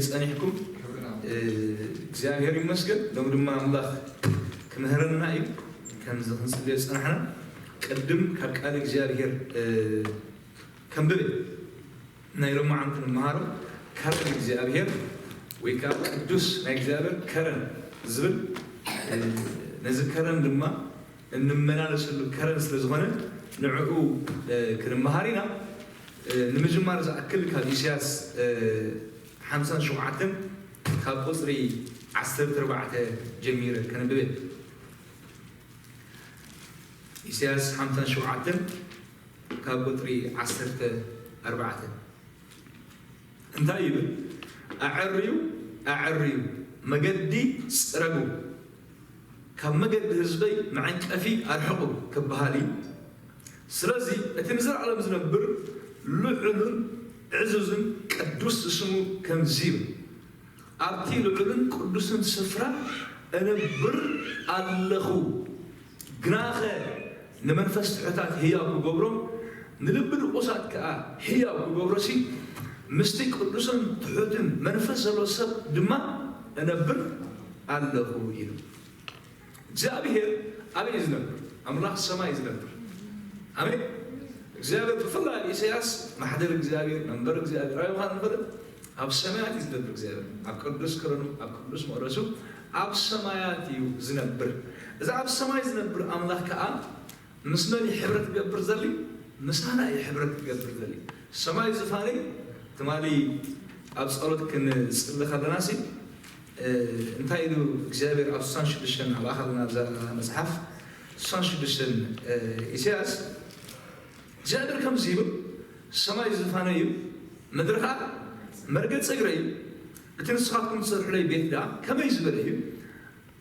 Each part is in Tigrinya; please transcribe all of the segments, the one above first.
ጸኒሕኩም? እ፣ እግዚኣብሔር ይመስገን። ሎም ድማ ኣምላኽ ክምህረና እዩ። ከምዚ ክንጽልዮ ዝጸናሕና፣ ቅድም ካብ ቃል እግዚኣብሔር፣ እ፣ ከንብብ እየ። ናይ ሎማዓንቲ ንመሃሮ ከረን እግዚኣብሔር ወይ ከዓ ቅዱስ ናይ እግዚኣብሔር ከረን ዝብል፣ እ፣ ነዚ ከረን ድማ እንመላለሰሉ ከረን ስለ ዝኾነ ንዕኡ፣ እ፣ ክንመሃር ኢና። እ፣ ንምጅማር ዝኣክል ካብ ኢሳያስ፣ እ፣ ሓምሳን ሸውዓተን ካብ ቁጽሪ ዓሰርተ ኣርባዕተ ጀሚረ ከንብብ እየ። ኢሳያስ ሓምሳን ሸውዓተን ካብ ቁጽሪ ዓሰርተ ኣርባዕተ እንታይ ይብል? "ኣዐርዩ፣ ኣዐርዩ፣ መገዲ ጽረጉ፣ ካብ መገዲ ህዝበይ መዐንቀፊ ኣርሕቑ" ክበሃል እዩ። ስለዚ እቲ ንዘለኣለም ዝነብር ልዑልን ዕዙዝን ቅዱስ ስሙ ከምዚ ይብል፣ "ኣብቲ ልዑልን ቅዱስን ስፍራ እነብር ኣለኹ፣ ግናኸ ንመንፈስ ትሑታት ህያው ክገብሮ፣ ንልቢ ድቑሳት ከኣ ህያው ክገብሮሲ፣ ምስቲ ቅዱስን ትሑትን መንፈስ ዘለዎ ሰብ ድማ እነብር ኣለኹ" ኢሉ። እግዚኣብሔር ኣበይ እዩ ዝነብር? ኣምላኽ ሰማይ እዩ ዝነብር። ኣሜን። እግዚኣብሔር ብፍላይ ኢሳያስ ማሕደር እግዚኣብሔር፣ መንበር እግዚኣብሔር ኣበይ ምዃኑ ንፈልጥ? ኣብ ሰማያት እዩ ዝነብር እግዚኣብሔር። ኣብ ቅዱስ ክረኑ፣ ኣብ ቅዱስ መቕደሱ፣ ኣብ ሰማያት እዩ ዝነብር። እዚ ኣብ ሰማይ ዝነብር ኣምላኽ ከኣ ምስ መን እዩ ሕብረት ክገብር ዘሊ? ምሳና እዩ ሕብረት ክገብር ዘሊ። ሰማይ ዝፋነይ ትማሊ ኣብ ጸሎት ክንጽሊ ከለናሲ፣ እ፣ እንታይ ኢሉ እግዚኣብሔር ኣብ ስሳን ሽዱሽተን ኣብ ኣኻልና ኣብዛ መጽሓፍ ስሳን ሽዱሽተን፣ እ፣ ኢሳያስ እግዚኣብሔር ከምዚ ይብል፣ "ሰማይ ዝፋነይ እዩ፣ ምድሪ ኸኣ መርገጽ እግረይ እዩ። እቲ ንስኻትኩም ትሰርሑለይ ቤት ደኣ ከመይ ዝበለ እዩ?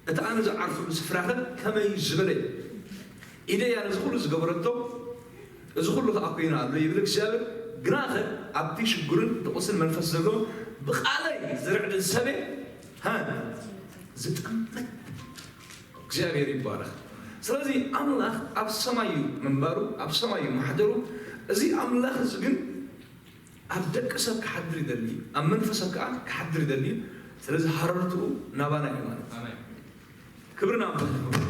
እቲ ኣነ ዝዓርፈሉ ስፍራኸ ከመይ ዝበለ እዩ? ኢደይ እያ ነዚ ኩሉ ዝገበረቶ፣ እዚ ኩሉ ከኣ ኮይኑ ኣሎ" ይብል እግዚኣብሔር። ግናኸ ኣብቲ ሽጉርን ድቑስን መንፈስ ዘለዎ ብቓለይ ዝርዕድን ሰበ፣ ሃ፣ ዝጠምት እግዚኣብሔር ይባረኽ። ስለዚ ኣምላኽ ኣብ ሰማይ እዩ ምንባሩ፣ ኣብ ሰማይ እዩ ማሕደሩ። እዚ ኣምላኽ እዚ ግን ኣብ ደቂ ሰብ ክሓድር ይደሊ እዩ፣ ኣብ መንፈስ ሰብ ከኣ ክሓድር ይደሊ እዩ። ስለዚ ሃረርትኡ ናባና እዩ ማለት እዩ። ኣሜን። ክብሪ ናብ ኣምላኽ ይኹን።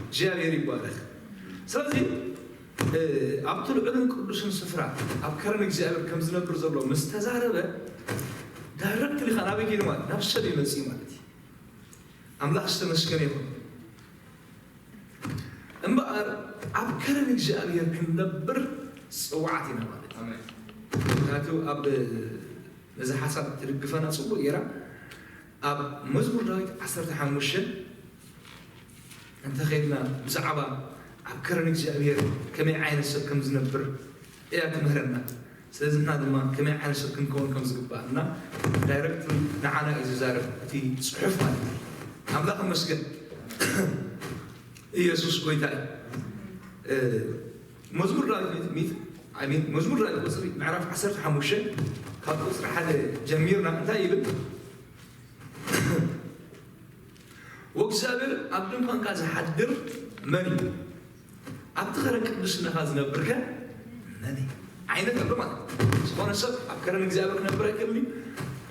እግዚኣብሔር ይባረኽ። ስለዚ፣ እ፣ ኣብቲ ልዑልን ቅዱስን ስፍራ ኣብ ከረን እግዚኣብሔር ከም ዝነብር ዘሎ ምስ ተዛረበ፣ ዳይረክትሊ ኸኣ ናበይ ከይዱ ማለት? ናብ ሰብ እዩ መጺኡ ማለት እዩ። ኣምላኽ ዝተመስገነ ይኹን። እምበኣር ኣብ ከረን እግዚኣብሔር ክንነብር ጽውዓት ኢና ማለት እዩ። ኣሜን። ምክንያቱ ኣብ ነዚ ሓሳብ ትድግፈና ጽቡቕ ጌራ ኣብ መዝሙር ዳዊት ዓሰርተ ሓሙሽተ እንተኸይድና ብዛዕባ ኣብ ከረን እግዚኣብሔር ከመይ ዓይነት ሰብ ከም ዝነብር እያ ትምህረና። ስለዚ ንሕና ድማ ከመይ ዓይነት ሰብ ክንከውን ከም ዝግባእ እና ዳይረክት ንዓና እዩ ዝዛረብ እቲ ጽሑፍ ማለት እዩ። ኣምላኽ ይመስገን። ኢየሱስ ጎይታ እዩ። እ፣ መዝሙር ዳዊት ሚት፣ ሚት፣ I mean፣ መዝሙር ዳዊት ቁጽሪ ምዕራፍ ዓሰርተ ሓሙሽተ ካብ ቁጽሪ ሓደ ጀሚርና እንታይ ይብል? "ወእግዚኣብሔር ኣብ ድንኳንካ ዝሓድር መን እዩ? ኣብቲ ኸረን ቅድስናኻ ዝነብርከ መን እዩ?" ዓይነት ኣሎ ማለት እዩ። ዝኾነ ሰብ ኣብ ከረን እግዚኣብሔር ክነብር ኣይክእልን እዩ።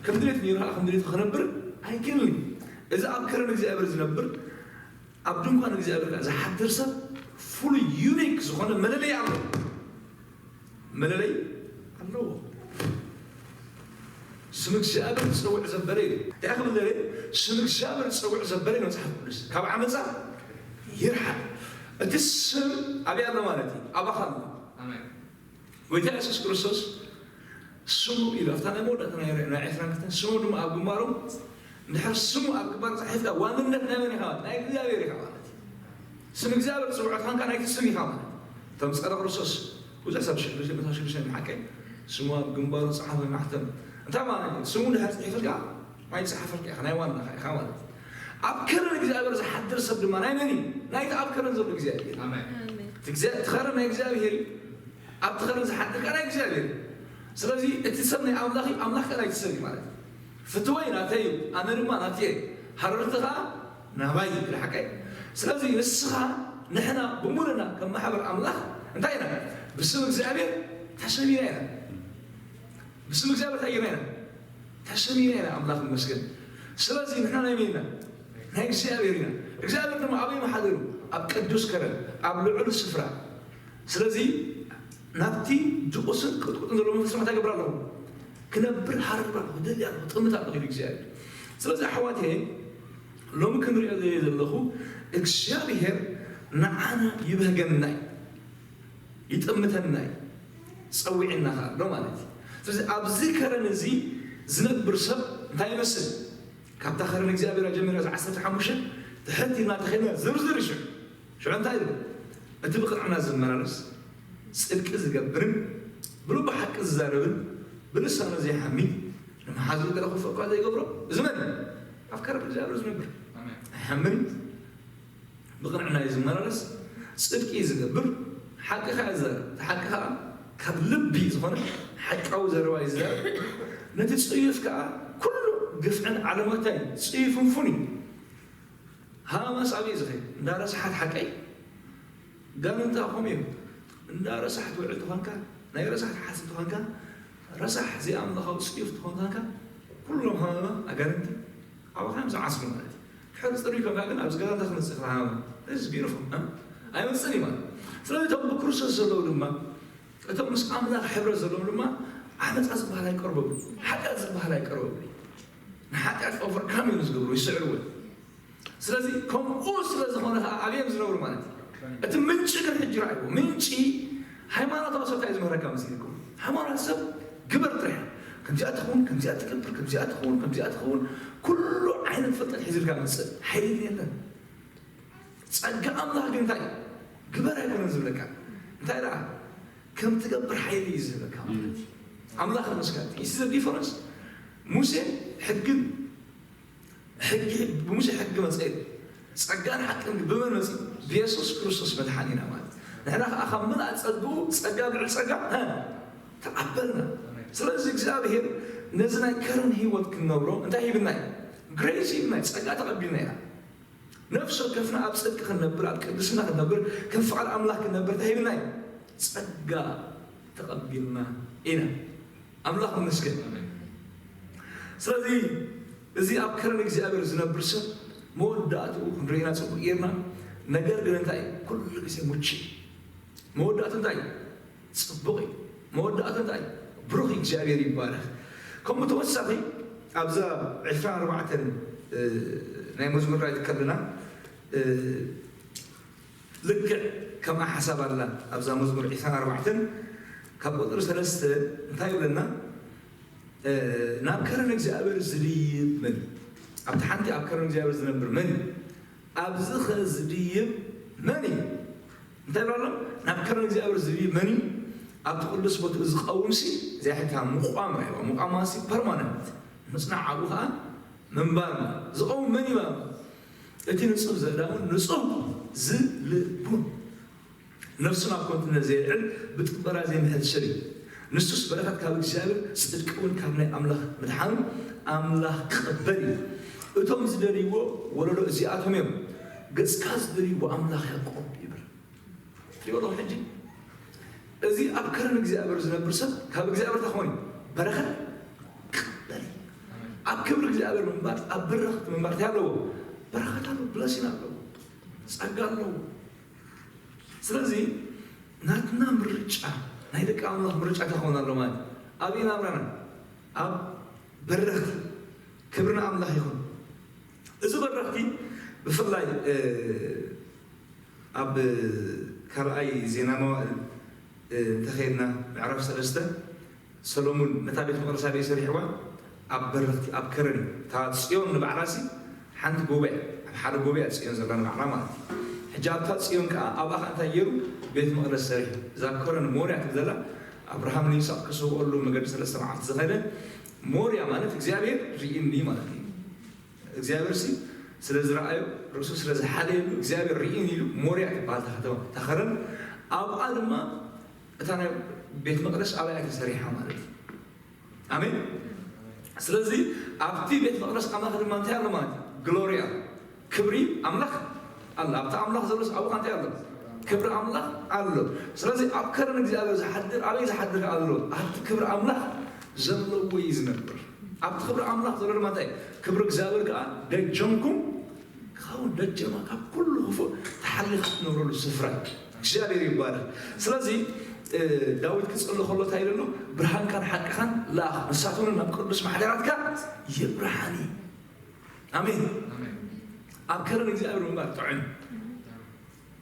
ከም ድሌት ነይሩ ኸዓ ከም ድሌቱ ክነብር ኣይክእልን እዩ። እዚ ኣብ ከረን እግዚኣብሔር ዝነብር፣ ኣብ ድንኳን እግዚኣብሔር ከኣ ዝሓድር ሰብ ፍሉይ ዩኒክ ዝኾነ መለለይ ኣለዎ። መለለይ ኣለዎ። ስም እግዚኣብሔር ዝጸውዕ ዘበለ እዩ። እንታይ ክብል ዘለ? ስም እግዚኣብሔር ዝጸውዕ ዘበለ እዩ መጽሓፍ ቅዱስ። ካብ ዓመጻ ይርሓቕ። እቲ ስም ኣበይ ኣሎ ማለት እዩ? ኣባኻ ኣሎ። ኣሜን። ጎይታ የሱስ ክርስቶስ ስሙ ኢሉ ኣብታ ናይ መወዳእታ ናይ ናይ ዕስራን ክልተን ስሙ ድማ ኣብ ግንባሮም እንድሕር ስሙ ኣብ ግንባር ጻሒፍካ ዋንነት ናይ መን ኢኻ? ናይ እግዚኣብሔር ኢኻ ማለት እዩ። ስም እግዚኣብሔር ዝጽውዖ ኳንካ ናይቲ ስም ኢኻ ማለት እዩ። እቶም ጸረ ክርስቶስ ብዙሕ ሰብ ሽዱሽተ መቶ ሽዱሽተ ሓቀይ ስሙ ኣብ ግንባሩ ጸሓፈ ማሕተም እንታይ ማለት እዩ? ስሙ እንድሕር ጽሒፍልካ ኣይጸሓፈልካ ኢኻ፣ ናይ ዋናኻ ኢኻ ማለት እዩ። ኣብ ከረን እግዚኣብሔር ዝሓድር ሰብ ድማ ናይ መን እዩ? ናይቲ ኣብ ከረን ዘሎ እግዚኣብሔር። ኣሜን። ኣሜን። እቲ እግዚኣብ-፣ እቲ ከረን ናይ እግዚኣብሔር እዩ። ኣብቲ ከረን ዝሓድር ከኣ ናይ እግዚኣብሔር እዩ። ስለዚ እቲ ሰብ ናይ ኣምላኽ እዩ፣ ኣምላኽ ከኣ ናይቲ ሰብ እዩ ማለት እዩ። ፍትወይ ናተይ እዩ፣ ኣነ ድማ ናትየ፣ ሃረርቲ ከኣ ናባይ እዩ ሓቀይ። ስለዚ ንስኻ ንሕና ብምሉእና ከም ማሕበር ኣምላኽ እንታይ ኢና? ብስም እግዚኣብሔር ተሰሚና ኢና። ብስም እግዚኣብሔር እንታይ ጌርና ኢና? ተሰሚና ኢና። ኣምላኽ ይመስገን። ስለዚ ንሕና ናይ መን ኢና? ናይ እግዚኣብሔር ኢና። እግዚኣብሔር ድማ ኣበይ መሓደሩ? ኣብ ቅዱስ ከረን፣ ኣብ ልዑል ስፍራ። ስለዚ ናብቲ ድቁስን ቅጥቁጥን ዘለዎ መንፈስ እንታይ ገብር ኣለኹ? ክነብር ሃረር ኣለኹ፣ ደሊ ኣለኹ፣ ጥምት ኣለኹ ኢሉ እግዚኣብሔር። ስለዚ ኣሕዋት፣ ሎሚ ክንሪኦ ዘየ ዘለኹ እግዚኣብሔር ንዓና ይብህገና እዩ፣ ይጥምተና እዩ፣ ጸዊዕና ከኣ ኣሎ ማለት እዩ። ስለዚ ኣብዚ ከረን እዚ ዝነብር ሰብ እንታይ ይመስል? ካብታ ከረን እግዚኣብሔር ጀሚራ፣ እዚ ዓሰርተ ሓሙሽተ ትሕት ኢልና ተኸድና ዝርዝር ሽዑ ሽዑ እንታይ ይብል? እቲ ብቕንዕና ዝመላለስ፣ ጽድቂ ዝገብርን ብልቡ ሓቂ ዝዛረብን ብልሳኑ ዘይሓሚ፣ ንመሓዝኡ ገለ ክፉእ እኳ ዘይገብሮ፣ እዚ መን እዩ? ኣብ ከረን እግዚኣብሔር ዝነብር። ኣይሓምን እዩ። ብቕንዕና እዩ ዝመላለስ፣ ጽድቂ እዩ ዝገብር፣ ሓቂ ከኣ ይዛረብ። እቲ ሓቂ ከኣ ካብ ልቢ ዝኾነ ሓቃዊ ዘረባ እዩ ዝዛረብ። ነቲ ጽዩፍ ከኣ ኩሉ ግፍዕን ዓለማታይን ጽዩፍን ፉን እዩ። ሃማስ ኣበይ ዝኸይድ? እንዳ ረሳሓት ሓቀይ? ጋንንታ ከምኡ እዮም። እንዳ ረሳሕ ትውዕል ተኾንካ፣ ናይ ረሳሕ ትሓስብ ተኾንካ፣ ረሳሕ ዘይኣምላኻዊ ጽዩፍ ተኾንካ፣ ኩሎም ሃመማ ኣጋንንቲ ኣባኻ እዮም ዝዓስሉ ማለት እዩ። ድሕሪ ጽሩይ ኮንካ ግን ኣብዚ ጋንንታ ክመጽእ ከሎ ሃመማ፣ this is beautiful፣ እ? ኣይመጽእን እዩ ማለት። ስለዚ እቶም ብክርስቶስ ዘለዉ ድማ፣ እቶም ምስ ኣምላኽ ሕብረት ዘለዎም ድማ ዓመጻ ዝበሃል ኣይቀርቦም፣ ሓጢኣት ዝበሃል ኣይቀርቦም። ንሓጢኣት ኦቨርካም እዮም ዝገብሩ፣ ይስዕርዎ። ስለዚ ከምኡ ስለ ዝኾነ ከዓ ኣበይ እዮም ዝነብሩ ማለት እዩ። እቲ ምንጪ ግን ሕጂ ረኣይዎ። ምንጪ ሃይማኖታዊ ሰብ እንታይ እዩ ዝምህረካ መሲልኩም? ሃይማኖት ሰብ ግበር ጥራሕ። ከምዚኣ ትኸውን፣ ከምዚኣ ትገብር፣ ከምዚኣ ትኸውን፣ ከምዚኣ ትኸውን፣ ኩሉ ዓይነት ፍልጠት ሒዝልካ መፅእ። ሓይሊ ግን የለን። ጸጋ ኣምላኽ ግን እንታይ እዩ? ግበር ኣይኮነን ዝብለካ። እንታይ ደኣ? ከም ትገብር ሓይሊ እዩ ዝህበካ ማለት እዩ። ኣምላኽ ይመስገን። You see the difference? ሙሴ ሕግን፣ ሕጊ፣ ብሙሴ ሕጊ መጸ ኢሉ። ጸጋን ሓቅን ግን ብመን መጺኡ? ብየሱስ ክርስቶስ መድሓኒና ማለት እዩ። ንሕና ከኣ ካብ ምልኣት ጸግኡ ጸጋ ልዕሊ ጸጋ፣ እ፣ ተቐበልና። ስለዚ እግዚኣብሔር ነዚ ናይ ከረን ህይወት ክንነብሮ እንታይ ሂብና እዩ? ግሬስ ሂብና እዩ። ጸጋ ተቐቢልና ኢና። ነፍሲ ወከፍና ኣብ ጽድቂ ክንነብር፣ ኣብ ቅድስና ክንነብር፣ ከም ፍቓድ ኣምላኽ ክንነብር እንታይ ሂብና እዩ? ጸጋ ተቐቢልና ኢና። ኣምላኽ ይመስገን። ስለዚ እዚ ኣብ ከረን እግዚኣብሔር ዝነብር ሰብ መወዳእትኡ ክንርኢና ጽቡቕ ጌርና። ነገር ግን እንታይ እዩ? ኩሉ ግዜ ሙቺ። መወዳእቱ እንታይ እዩ? ጽቡቕ እዩ። መወዳእቱ እንታይ እዩ? ብሩኽ እዩ። እግዚኣብሔር ይባረኽ። ከምኡ ተወሳኺ ኣብዛ ዕስራን ኣርባዕተን፣ እ፣ ናይ መዝሙር ዳዊት ከለና፣ እ፣ ልክዕ ከምኣ ሓሳብ ኣላ። ኣብዛ መዝሙር ዕስራን ኣርባዕተን ካብ ቁጽሪ ሰለስተ እንታይ ይብለና? እ፣ ናብ ከረን እግዚኣብሔር ዝድይብ መን እዩ? ኣብቲ ሓንቲ ኣብ ከረን እግዚኣብሔር ዝነብር መን እዩ? ኣብዚ ኸ ዝድይብ መን እዩ? እንታይ ይብሎ ኣሎ? ናብ ከረን እግዚኣብሔር ዝድይብ መን እዩ? ኣብቲ ቅዱስ ቦትኡ ዝቐውምሲ፣ እዚኣ ሕጂ ምቋም ራእይዋ። ምቋም ማለትሲ ፐርማነንት፣ ምጽናዕ፣ ኣብኡ ኸኣ ምንባር ማለት። ዝቐውም መን እዩ? እቲ ንጹህ ዘእዳውን ንጹህ ዝልቡን፣ ነፍሱ ናብ ከንቱነት ዘየልዕል፣ ብጥበራ ዘይምሕል ሽር እዩ። ንሱስ በረኸት ካብ እግዚኣብሔር፣ ጽድቂ እውን ካብ ናይ ኣምላኽ ምድሓኑ ኣምላኽ ክቕበል እዩ። እቶም ዝደልይዎ ወለዶ እዚኣቶም እዮም፣ ገጽካ ዝደልይዎ ኣምላኽ ያዕቆብ ይብል። ትሪኦ ኣለኹም ሕጂ? እዚ ኣብ ከረን እግዚኣብሔር ዝነብር ሰብ ካብ እግዚኣብሔር እንታይ ክኾን እዩ? በረኸት ክቕበል እዩ። ኣብ ክብሪ እግዚኣብሔር ምንባር፣ ኣብ በረኸት ምንባር እንታይ ኣለዎ? በረኸት ኣለዎ፣ ብለሲን ኣለዎ፣ ጸጋ ኣለዎ። ስለዚ ናትና ምርጫ፣ ናይ ደቂ ኣምላኽ ምርጫ እንታይ ክኾን ኣለዎ ማለት እዩ? ኣብ ናብራና፣ ኣብ በረኽቲ። ክብሪ ንኣምላኽ ይኹን። እዚ በረኽቲ ብፍላይ፣ እ፣ ኣብ ካልኣይ ዜና መዋእል፣ እ፣ እንተኸይድና ምዕራፍ ሰለስተ፣ ሰሎሙን ነታ ቤት መቕደስ ኣበይ ሰሪሕዋ? ኣብ በረኽቲ፣ ኣብ ከረን እዩ። እታ ጽዮን ንባዕላሲ ሓንቲ ጎቦ እያ። ኣብ ሓደ ጎቦ እያ ጽዮን ዘላ ንባዕላ ማለት እዩ። ሕጂ ኣብታ ጽዮን ከኣ፣ ኣብኣ ከኣ እንታይ ገይሩ? ቤት መቕደስ ሰሪሑ። እዛ ከረን ሞርያ ትብል ዘላ፣ ኣብርሃም ንይስሐቅ ክስውኣሉ መገዲ ሰለስተ መዓልቲ ዝኸደ ሞርያ ማለት እግዚኣብሔር ርኢኒ ማለት እዩ። እግዚኣብሔር ሲ ስለ ዝረኣዮ፣ ርእሱ ስለ ዝሓለየሉ እግዚኣብሔር ርኢኒ ኢሉ ሞርያ ትበሃል እታ ከተማ፣ እታ ከረን። ኣብኣ ድማ እታ ናይ ቤት መቕደስ ኣብኣ እያ ተሰሪሓ ማለት እዩ። ኣሜን። ስለዚ ኣብቲ ቤት መቕደስ ኣምላኽ ድማ እንታይ ኣሎ ማለት እዩ? ግሎሪ ኣሎ፣ ክብሪ ኣምላኽ ኣሎ። ኣብቲ ኣምላኽ ዘሎስ ኣብኡ እንታይ ኣሎ? ክብሪ ኣምላኽ ኣሎ። ስለዚ ኣብ ከረን እግዚኣብሔር ዝሓድር ኣበይ ዝሓድር ኣሎ? ኣብቲ ክብሪ ኣምላኽ ዘለዎ እዩ ዝነብር። ኣብቲ ክብሪ ኣምላኽ ዘሎ ድማ እንታይ? ክብሪ እግዚኣብሔር ከዓ ደጀምኩም ክኸውን፣ ደጀማ ካብ ኩሉ ክፉእ ተሓሊኻ ትነብረሉ ስፍራ እዩ። እግዚኣብሔር ይባረክ። ስለዚ እ፣ ዳዊት ክጽሊ ከሎ እንታይ ኢሉ ኣሎ? ብርሃንካን ሓቅኻን ለኣኽ፣ ንሳቶም ናብ ቅዱስ ማሕደራትካ ይብርሃኒ። ኣሜን። ኣብ ከረን እግዚኣብሔር ምንባር ጥዑም።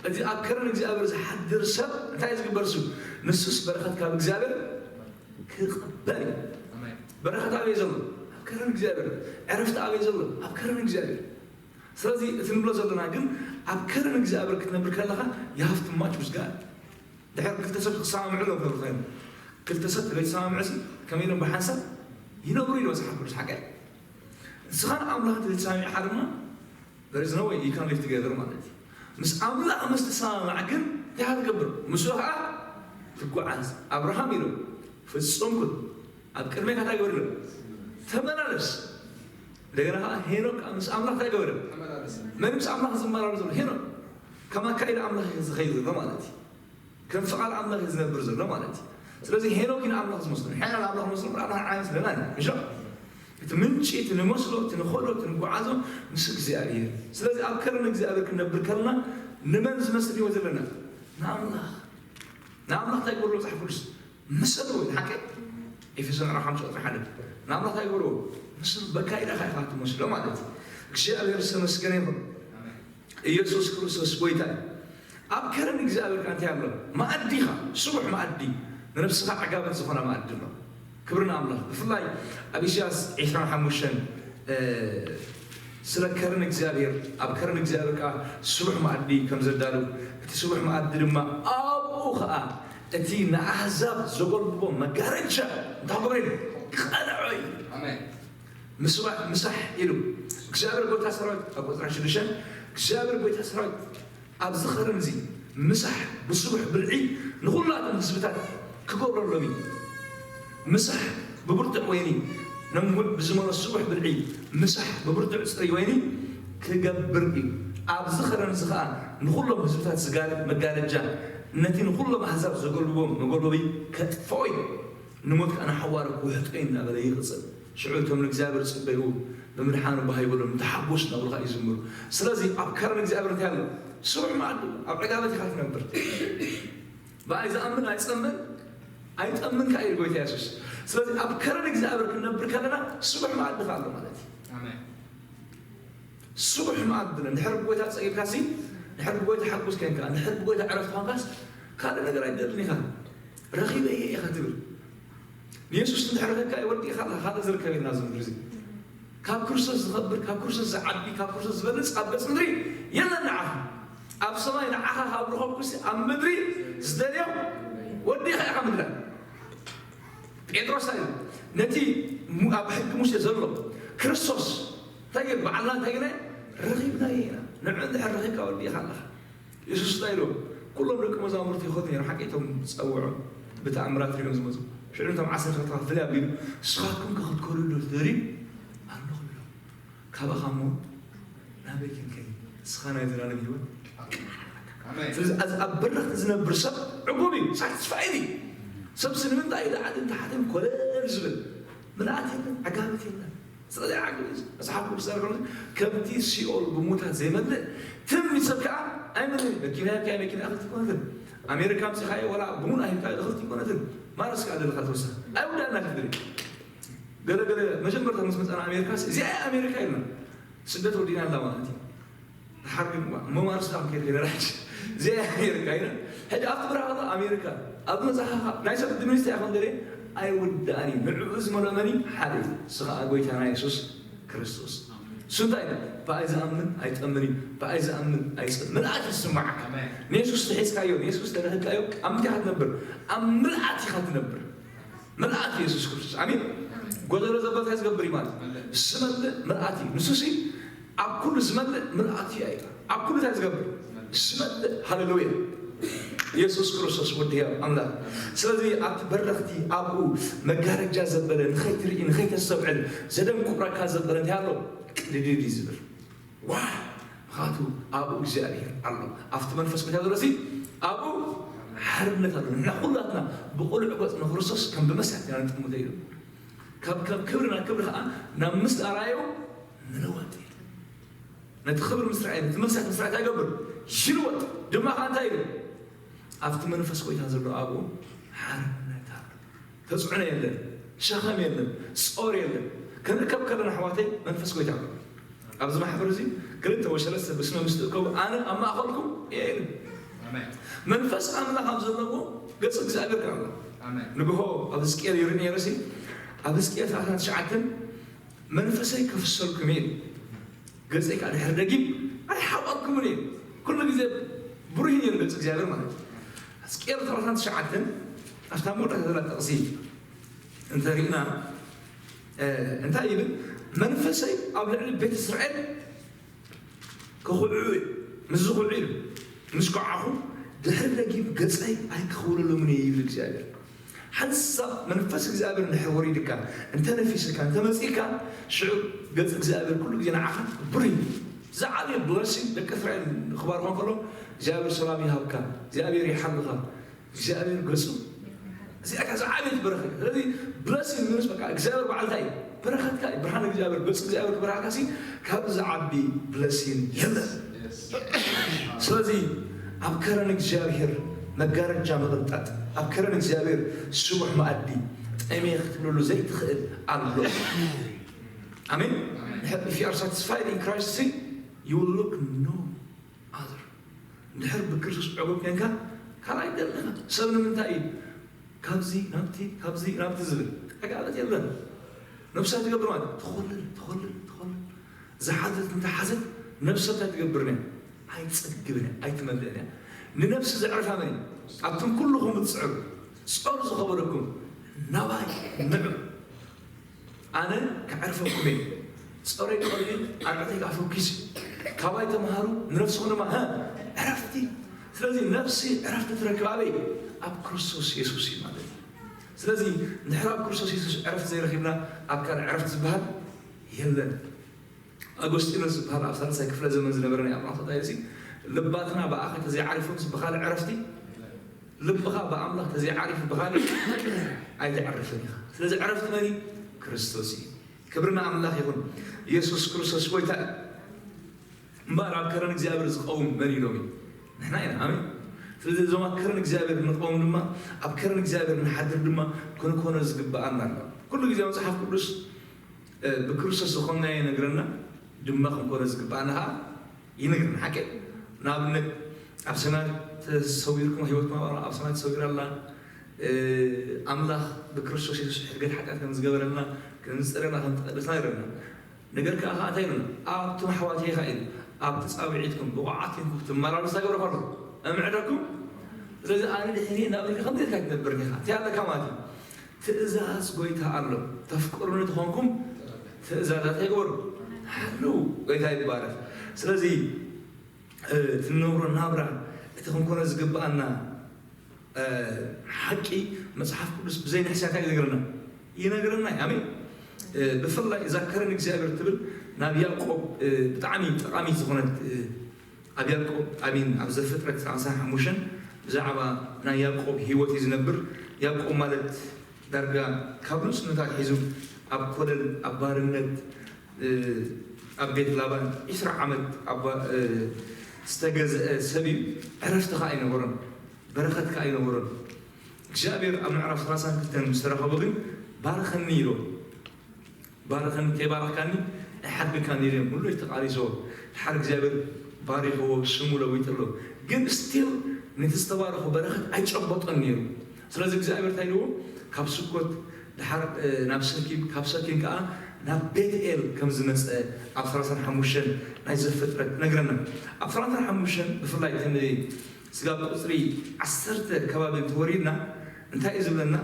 እዚ ኣብ ከረን እግዚኣብሔር ዝሓድር ሰብ እንታይ እዩ ዝግበር? እሱ ንሱስ በረኸት ካብ እግዚኣብሔር ክቕበል እዩ። በረኸት ኣበይ ዘሎ? ኣብ ከረን እግዚኣብሔር። ዕረፍቲ ኣበይ ዘሎ? ኣብ ከረን እግዚኣብሔር። ስለዚ እቲ ንብሎ ዘለና ግን ኣብ ከረን እግዚኣብሔር ክትነብር ከለኻ you have to match with God። ድሕር ክልተ ሰብ ክሰማምዑ ኣለዎም ክብሉ ኮይኑ ክልተ ሰብ ተዘይተሰማምዑ ሲ ከመይ ኢሎም ብሓንሳብ ይነብሩ ኢሉ መፅሓፍ ቅዱስ ሓቀ ንስኻን ኣምላኽ ተዘይተሰማሚዕኻ ድማ there is no way you can live together ማለት እዩ። ምስ ኣምላኽ ምስ ትሰማማዕ ግን እንታይ ትገብር? ምስኡ ከዓ ትጓዓዝ። ኣብርሃም ኢሉ ፍጹም ኩን ኣብ ቅድሜካ እንታይ ግበር ኢሉ ተመላለስ። እንደገና ከዓ ሄኖክ ከዓ ምስ ኣምላኽ እንታይ ገበረ? መን ምስ ኣምላኽ ዝመላለስ ዘሎ? ሄኖክ ከም ኣካይዳ ኣምላኽ እዩ ዝኸይድ ዘሎ ማለት እዩ። ከም ፍቓድ ኣምላኽ እዩ ዝነብር ዘሎ ማለት እዩ። ስለዚ ሄኖክ እዩ ንኣምላኽ ዝመስሎ፣ ንሕና ንኣምላኽ ንመስሎ እምበር ኣምላኽ ንዓና ይመስለና እዩ። ምሽ እቲ ምንጪ እቲ ንመስሎ እቲ ንኸዶ እቲ ንጓዓዞ ምስ እግዚኣብሔር። ስለዚ ኣብ ከርኒ እግዚኣብሔር ክንነብር ከለና ንመን ዝመስል ህይወት ዘለና? ንኣምላኽ። ንኣምላኽ እንታይ ግበርሎ መፅሓፍ ቅዱስ? ምሰሉ ሓቂ ኤፌሶ ምዕራፍ ሓሙሽተ ቁፅሪ ሓደ ንኣምላኽ እንታይ ግበርዎ? ምስሉ በካይዳኻ ኢኻ ትመስሎ ማለት እዩ። እግዚኣብሔር ዝተመስገነ ይኹን። ኢየሱስ ክርስቶስ ጎይታ እዩ። ኣብ ከረን እግዚኣብሔር ከ እንታይ ኣሎ? መኣዲ ኢኻ፣ ስቡሕ መኣዲ፣ ንነብስኻ ዕጋበት ዝኾነ መኣዲ ኣሎ። ክብሪ ንኣምላኽ። ብፍላይ ኣብ ኢሳያስ ዕስራን ሓሙሽተን ስለ ከረን እግዚኣብሔር ኣብ ከረን እግዚኣብሔር ከዓ ስቡሕ መኣዲ ከም ዘዳሉ እቲ ስቡሕ መኣዲ ድማ ኣብኡ ከዓ እቲ ንኣህዛብ ዘጎልብቦ መጋረጃ እንታይ ክገብሮ እዩ? ክቐልዖ እዩ። ኣሜን። ምስባሕ ምሳሕ ኢሉ እግዚኣብሔር ጎይታ ሰራዊት ኣብ ቁፅሪ ሽዱሽተ እግዚኣብሔር ጎይታ ሰራዊት ኣብዚ ኸረን እዚ ምሳሕ ብስቡሕ ብልዒ ንኹላቶም ህዝብታት ክገብረሎም እዩ። ምሳሕ ብብርቱዕ ወይኒ ነንጉድ ብዝመሎ ስቡሕ ብልዒ ምሳሕ ብብርቱዕ ፅሪ ወይኒ ክገብር እዩ። ኣብዚ ኸረን እዚ ኸዓ ንኹሎም ህዝብታት ዝጋርድ መጋረጃ ነቲ ንኹሎም ኣህዛብ ዘገልብቦም መጎልበቢ ከጥፍኦ እዩ። ንሞት ከኣ ንሓዋሩ ክውሕጦ እዩ እናበለ ይቕጽል። ሽዑ እቶም ንእግዚኣብሔር ዝጽበይዎ ብምድሓኑ ባህ ይበሎም፣ ንተሓጎስ እናበሉ ከኣ ይዝምሩ። ስለዚ ኣብ ከረን እግዚኣብሔር እንታይ ኣሎ? ስሩዕ መኣዲ ኣብ ዕጋበት ኢኻ ትነብር። ብኣይ ዝኣምን ኣይጸምን ኣይጠምን ከኣ ኢሉ ጎይታ የሱስ። ስለዚ ኣብ ከረን እግዚኣብሔር ክንነብር ከለና ስሩዕ መኣዲ ከኣ ኣሎ ማለት እዩ። ኣሜን። ስሩዕ መኣዲ ኣሎ። እንድሕር ብጎይታ ጸጊብካሲ፣ እንድሕር ብጎይታ ሓጉስ ኮንካ፣ እንድሕር ብጎይታ ዕረፍቲ ኮንካስ ካልእ ነገር ኣይትደልን ኢኻ። ረኺበ እየ ኢኻ ትብል። ንየሱስ እንድሕር ረኺብካዮ ወዲእካ ኣለኻ፣ ካልእ ዝርከብ የለን ኣብዚ ምድሪ እዚ። ካብ ክርስቶስ ዝኸብር፣ ካብ ክርስቶስ ዝዓቢ፣ ካብ ክርስቶስ ዝበልጽ ኣብ ገጽ ምድሪ የለን ንዓኻ። ኣብ ሰማይ ንዓኻ ካብ ረኸብኩሲ ኣብ ምድሪ ዝደልዮ ወዲእኻ ኢኻ ምድላ። ጴጥሮስ እንታይ ኢሉ? ነቲ ሙ-፣ ኣብ ሕጊ ሙሴ ዘሎ ክርስቶስ እንታይ ገይሩ? ባዕልና እንታይ ገይርና? ረኺብናዮ ኢና። ንዑ እንድሕር ረኺብካ ወዲእኻ ኣለኻ። የሱስ እንታይ ኢሉ? ኩሎም ደቂ መዛሙርቲ ይኸዱ ነይሮም፣ ሓቂ እቶም ዝጸውዖም ብተኣምራት ሪኦም ዝመጹ። ሽዑ ነቶም ዓሰርተ ክልተ ፍልይ ኣቢሉ፣ ንስኻትኩም ከ ክትከዱ ዶ ትደልዩ ኣለኹ ኢሎም። ካባኻ እሞ ናበይ ክንከይድ? ንስኻ ናይ ዘላለም ህይወት። ኣሜን። ስለዚ፣ እዚ ኣብ በረኽቲ ዝነብር ሰብ ዕጉብ እዩ፣ ሳቲስፋይድ እዩ። ሰብሲ ንምንታይ እዩ ላዕልን ታሕትን ኮለል ዝብል? ምልኣት የለን፣ ዕጋበት የለን። ስለዚ ዓግብ እዩ። መጽሓፍ ቅዱስ እንታይ ይብል? ከምቲ ሲኦል ብሙታት ዘይመልእ፣ ትም ሰብ ከኣ ኣይመልእን። መኪና ሂብካዮ መኪና እኽልቲ ይኮነትን። ኣሜሪካ ኣምጺኻዮ ዋላ ብሙን ኣሂብካዮ እኽልቲ ይኮነትን። ማረስ ከኣ ዘለካ ተወሳኺ። ኣይውዳእና ክትብል። ገለ ገለ መጀመርታ ምስ መጻና ኣሜሪካ፣ እዚኣ እያ ኣሜሪካ ኢልና። ስደት ወዲእና ኣላ ማለት እዩ። ድሓር ግን እሞ ማርስ ዳም ከይደ ገለ ራሕሽ። እዚኣ እያ ኣሜሪካ ኢልና። ሕጂ ኣብቲ በረኻ ከሎ ኣሜሪካ፣ ኣብ መጽሓኻ ናይ ሰብ ድምኒስታ ይኹን ገለ ኣይውዳእን እዩ። ንዕኡ ዝመልኦ መን እዩ? ሓደ እዩ። እሱ ኸኣ ጎይታና የሱስ ክርስቶስ። እሱ እንታይ እዩ? ብኣይ ዝኣምን ኣይጠምን እዩ። ብኣይ ዝኣምን ኣይጸ-፣ ምልኣት ይስማዓካ። ኣሜን። ንየሱስ ተሒዝካዮ፣ ንየሱስ ተረኺብካዮ፣ ኣብ ምንታይ ኢኻ ትነብር? ኣብ ምልኣት ኢኻ ትነብር። ምልኣት የሱስ ክርስቶስ። ኣሜን። ጎደሎ ዘበለ እንታይ ዝገብር እዩ ማለት? ዝመልእ ምልኣት እዩ። ንሱ ሲ ኣብ ኩሉ ዝመልእ ምልኣት እዩ ኣይታ። ኣብ ኩሉ እንታይ ዝገብር? ዝመልእ። ሃሌሉያ። የሱስ ክርስቶስ ወዲ ህያው ኣምላኽ። ስለዚ ኣብቲ በረኽቲ ኣብኡ መጋረጃ ዘበለ ንኸይትርኢ፣ ንኸይተስተውዕል ዘደንቁረካ ዘበለ እንታይ ኣሎ? ቅድድድ እዩ ዝብል። ዋይ! ምኽንያቱ ኣብኡ እግዚኣብሔር ኣሎ። ኣብቲ መንፈስ ቅዱስ ዘሎ ሲ ኣብኡ ሓርነት ኣሎ። ንሕና ኩላትና ብቕሉዕ ገጽ ንክርስቶስ ከም ብመሳርሕቲ ኢና ንጥምቶ ኢሉ። ካብ ካብ ክብሪ ናብ ክብሪ ከዓ ናብ ምስል ኣርኣዮ ምልዋጥ እዩ። ነቲ ክብሪ ምስ ረኣየ፣ ነቲ መሳት ምስ ረኣየ እንታይ ይገብር? ይልወጥ። ድማ ከዓ እንታይ ኢሉ? ኣብቲ መንፈስ ጎይታ ዘሎ ኣብኡ ሓርነት ኣሎ። ተፅዕኖ የለን፣ ሸኸም የለን፣ ጾር የለን። ክንርከብ ከለና ኣሕዋተይ መንፈስ ጎይታ ኣሎ። ኣብዚ ማሕበር እዚ ክልተ ወይ ሰለስተ ብስመ ምስ ትእከቡ ኣነ ኣብ ማእኸልኩም እየ ኢሉ። ኣሜን። መንፈስ ኣምላኽ ኣብ ዘለዎ ገጽ እግዚኣብሔር ከኣ ኣሎ። ኣሜን። ንግሆ ኣብ ሕዝቅኤል ይርኢ ነይረ ሲ፣ ኣብ ሕዝቅኤል ሰላሳ ትሽዓተ መንፈሰይ ከፍሰልኩም እየ፣ ገጸይ ከኣ ድሕሪ ደጊም ኣይሓቆርኩምን እየ። ኩሉ ግዜ ብሩህ እዩ ነይሩ ገጽ እግዚኣብሔር ማለት እዩ። ሕዝቅኤል ሰላሳ ትሽዓተ ኣብታ መወዳእታ ዘላ ጥቕሲ እንተሪእና እንታይ ይብል? መንፈሰይ ኣብ ልዕሊ ቤት እስራኤል ክኹዕዑ እዩ። ምስ ዝኹዕዑ ኢሉ ምስ ከዓኹ ድሕሪ ደጊም ገጸይ ኣይክኽውለሎምን እየ ይብል እግዚኣብሔር። ሓንሳብ መንፈስ እግዚኣብሔር እንድሕር ወሪድካ እንተነፊስካ እንተመጺእካ ሽዑ ገጽ እግዚኣብሔር ኩሉ ግዜ ንዓኻ ብሩህ እዩ። ዝዓበየ ብለሲንግ ደቂ እስራኤል ክባርኾም ከሎ እግዚኣብሔር ሰላም ይሃብካ፣ እግዚኣብሔር ይሓልኻ፣ እግዚኣብሔር ገጹ እዚኣ እታ ዝዓበየት በረኸት። ስለዚ ብለሲንግ ምንስ በቃ እግዚኣብሔር በዓል እንታይ እዩ? በረኸትካ እዩ። ብርሃን እግዚኣብሔር፣ ገጽ እግዚኣብሔር ክበርሃካ ሲ ካብ ዝዓቢ ብለሲንግ የለን። ስለዚ ኣብ ከረን እግዚኣብሔር መጋረጃ ምቕንጣጥ፣ ኣብ ከረን እግዚኣብሔር ስቡሕ መኣዲ ጠምየ ክትብለሉ ዘይትኽእል ኣሎ። ኣሜን። If you are satisfied in Christ ሲ you will look no other። እንድሕር ብክርስቶስ ዕጉብ ኮንካ ካልኣይ ደለኻ ሰብ ንምንታይ እዩ ካብዚ ናብቲ ካብዚ ናብቲ ዝብል? ዕጋበት የለን። ነብሳ ትገብር ማለት ትኾልል ትኾልል ትኾልል ዝሓዘት እንተሓዘት ነብሰ እንታይ ትገብር እያ? ኣይትጸግብን እያ፣ ኣይትመልእን እያ። ንነብሲ ዘዕርፋ መን እዩ? ኣብቶም ኩልኹም እትጽዕሩ ጾር ዝኸበደኩም ናባይ ንዑ። ኣነ ከዕርፈኩም እየ። ጾረይ ቀሊል፣ ኣርዕተይ ከዓ ፈኲስ እዩ። ካባይ ተምሃሩ፣ ንነፍስኹም ድማ ሀ ዕረፍቲ። ስለዚ ነፍሲ ዕረፍቲ ትረክብ ኣበይ? ኣብ ክርስቶስ የሱስ እዩ ማለት እዩ። ስለዚ እንድሕር ኣብ ክርስቶስ የሱስ ዕረፍቲ ዘይረኺብና ኣብ ካልእ ዕረፍቲ ዝበሃል የለን። ኣጎስጢኖስ ዝበሃል ኣብ ሳልሳይ ክፍለ ዘመን ዝነበረ ናይ ኣማልኽቲ ጣይሲ ልባትና ብኣኻ ተዘይዓሪፉ ምስ ብኻልእ ዕረፍቲ ልብኻ ብኣምላኽ ተዘይዓሪፉ ብኻልእ ኣይትዕርፍን ኢኻ። ስለዚ ዕረፍቲ መን እዩ? ክርስቶስ እዩ። ክብሪ ንኣምላኽ ይኹን። ኢየሱስ ክርስቶስ ጎይታ እዩ። እምበኣር ኣብ ከረን እግዚኣብሔር ዝቐውም መን እዩ ሎሚ? ንሕና ኢና። ኣሜን። ስለዚ እዞም ኣብ ከረን እግዚኣብሔር ንቐውም ድማ ኣብ ከረን እግዚኣብሔር ንሓድር ድማ ክንኮኖ ዝግብኣና ኣሎ። ኩሉ ግዜ መጽሓፍ ቅዱስ ብክርስቶስ ዝኾንናዮ ይነግረና ድማ ክንኮኖ ዝግብኣና ከዓ ይነግረና። ሓቂ ንኣብነት ኣብ ሰማያት ተሰዊርኩም ህይወት ማባራ ኣብ ሰማያት ተሰዊራ ኣላ። ኣምላኽ ብክርስቶስ የሱስ ሕድገት ሓጢኣት ከም ዝገበረልና ከም ዝፀረና ከም ዝቐደስና ይረና። ነገር ከዓ ከዓ እንታይ ይብለና ኣብቶም ኣሕዋት ኢኻ ኢሉ ኣብቲ ፃውዒትኩም ብቑዓት ኮንኩም ክትመላለሱ እንታይ ገብረኳሉ እምዕደኩም። ስለዚ ኣነ ድሕኒ ናብ ልካ ከምዚ ኢልካ ትነብር ኢኻ እንታይ ኣለካ ማለት እዩ። ትእዛዝ ጎይታ ኣሎ። ተፍቅሩኒ ተኾንኩም ትእዛዛት ኣይግበሩ ሓሉ ጎይታ ይባረክ። ስለዚ ትነብሮ ናብራ እቲ ክንኮነ ዝግብኣና ሓቂ መፅሓፍ ቅዱስ ብዘይ ንሕስያ እንታይ ይነግረና ይነግረና እዩ። ኣሜን። ብፍላይ እዛ ከረን እግዚኣብሔር ትብል ናብ ያዕቆብ ብጣዕሚ ጠቃሚ ዝኾነት ኣብ ያዕቆብ ኣሜን ኣብ ዘፍጥረት ሰዓት ሓሙሽተ ብዛዕባ ናይ ያዕቆብ ህይወት እዩ ዝነብር። ያዕቆብ ማለት ዳርጋ ካብ ንእስነቱ ኣትሒዙ ኣብ ኮለል ኣብ ባርነት ኣብ ቤት ላባን ዒስራ ዓመት ዝተገዝአ ሰብ እዩ። ዕረፍቲ ከዓ ኣይነበሮን፣ በረኸት ከዓ ኣይነበሮን። እግዚኣብሔር ኣብ ምዕራፍ ሰላሳን ክልተን ምስ ተረኸቡ ግን ባርኸኒ ኢሎ ባርኸኒ ከይባረኽካኒ ኣይሓድግካን ኢለ ሙሉ ተቃሊሶ ድሓር እግዚኣብሔር ባሪኽዎ ስሙ ለዊጥሎ። ግን ስቲል ነቲ ዝተባረኹ በረኸት ኣይጨበጦን ነይሩ። ስለዚ እግዚኣብሔር እንታይ ኢልዎ ካብ ስኮት ድሓር ናብ ሰኪም ካብ ሰኪም ከዓ ናብ ቤትኤል ከም ዝመፀ ኣብ ሰላሳን ሓሙሽተን ናይ ዘፍጥረት ነግረና። ኣብ ሰላሳን ሓሙሽተን ብፍላይ ተንበይ ስጋብ ቁፅሪ ዓሰርተ ከባቢ እንተወሪድና እንታይ እዩ ዝብለና?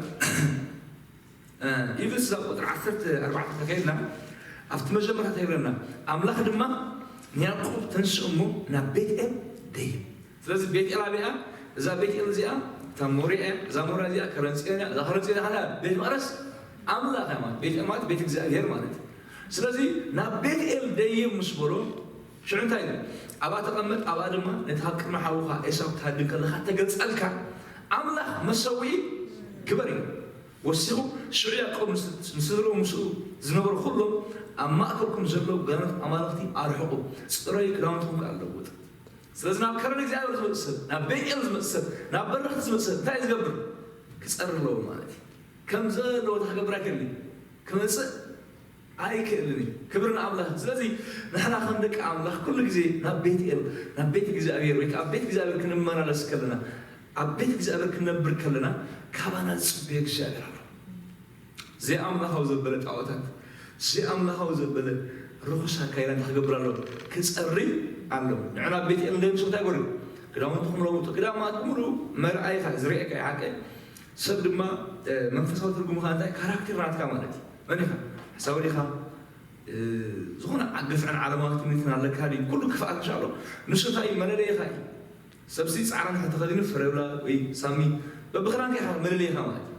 ኢብስ ኣብ ቁፅሪ ዓሰርተ ኣርባዕተ ተኸይድና ኣብቲ መጀመርታ እንታይ ይብለና? ኣምላኽ ድማ ንያዕቆብ ተንስእ እሞ ናብ ቤትኤል ደይብ። ስለዚ ቤትኤል ኣበይኣ? እዛ ቤትኤል እዚኣ እታ ሞሪያ እያ። እዛ ሞሪያ እዚኣ ከረንፅዮን እያ። እዛ ከረንፅዮን እያ ቤት መቅደስ ኣምላኽ እያ ማለት ቤትኤል ማለት ቤት እግዚኣብሔር ማለት እዩ። ስለዚ ናብ ቤትኤል ደይብ ምስ በሎ ሽዑ እንታይ ኢሉ? ኣብኣ ተቐመጥ፣ ኣብኣ ድማ ነቲ ካብ ቅድሚ ሓውኻ ኤሳው ክትሃድን ከለኻ ተገልጸልካ ኣምላኽ መሰውኢ ግበር እዩ። ወሲኹ፣ ሽዑ ያዕቆብ ምስ-፣ ንስድርኡ ምስኡ ዝነበሩ ኩሎም፣ ኣብ ማእከልኩም ዘለዉ ጋኖት ኣማልኽቲ ኣርሕቑ፣ ጽረዩ፣ ክዳውንትኹም ከኣ ለውጡ። ስለዚ ናብ ከረን እግዚኣብሔር ዝመጽእ ሰብ፣ ናብ ቤት ኤል ዝመጽእ ሰብ፣ ናብ በረኽቲ ዝመጽእ ሰብ እንታይ እዩ ዝገብር? ክጸሪ ኣለዎ ማለት እዩ። ከም ዘለዎ እንታይ ክገብር ኣይክእልን እዩ? ክመጽእ ኣይክእልን እዩ። ክብሪ ንኣምላኽ። ስለዚ ንሕና ከም ደቂ ኣምላኽ ኩሉ ግዜ ናብ ቤት ኤል፣ ናብ ቤት እግዚኣብሔር ወይ ከዓ ኣብ ቤት እግዚኣብሔር ክንመላለስ ከለና፣ ኣብ ቤት እግዚኣብሔር ክንነብር ከለና ካባና ዝጽበዮ እግዚኣብሔር ኣሎ። ዘይኣምላኻዊ ዘበለ ጣዖታት፣ ዘይኣምላኻዊ ዘበለ ርኹስ ኣካይዳ እንታይ ክገብር ኣለዎ? ክጸሪ ኣለዎ። ንዕና ኣብ ቤት ኤል እንደምስሉ እንታይ ይገብሩ? ክዳውንትኹም ለውጡ። ክዳን ማለት ብምሉኡ መርኣይኻ ዝርእየካ እዩ፣ ሓቀይ። ሰብ ድማ፣ እ፣ መንፈሳዊ ትርጉምኻ እንታይ? ካራክተር ናትካ ማለት እዩ። መን ኢኻ? ሓሳዊ ዲኻ? እ፣ ዝኾነ ዓ-፣ ግፍዕን ዓለማዊ ትምኒትን ኣለካ ድዩ? ኩሉ ክፍኣት ምሻሎ። ንሱ እንታይ እዩ? መለለይኻ እዩ። ሰብሲ ጻዕዳ እንድሕር ተኸዲኑ፣ ፍሬውላ ወይ ሳሚ፣ በብኽዳንካ ኢኻ መለለይኻ ማለት እዩ።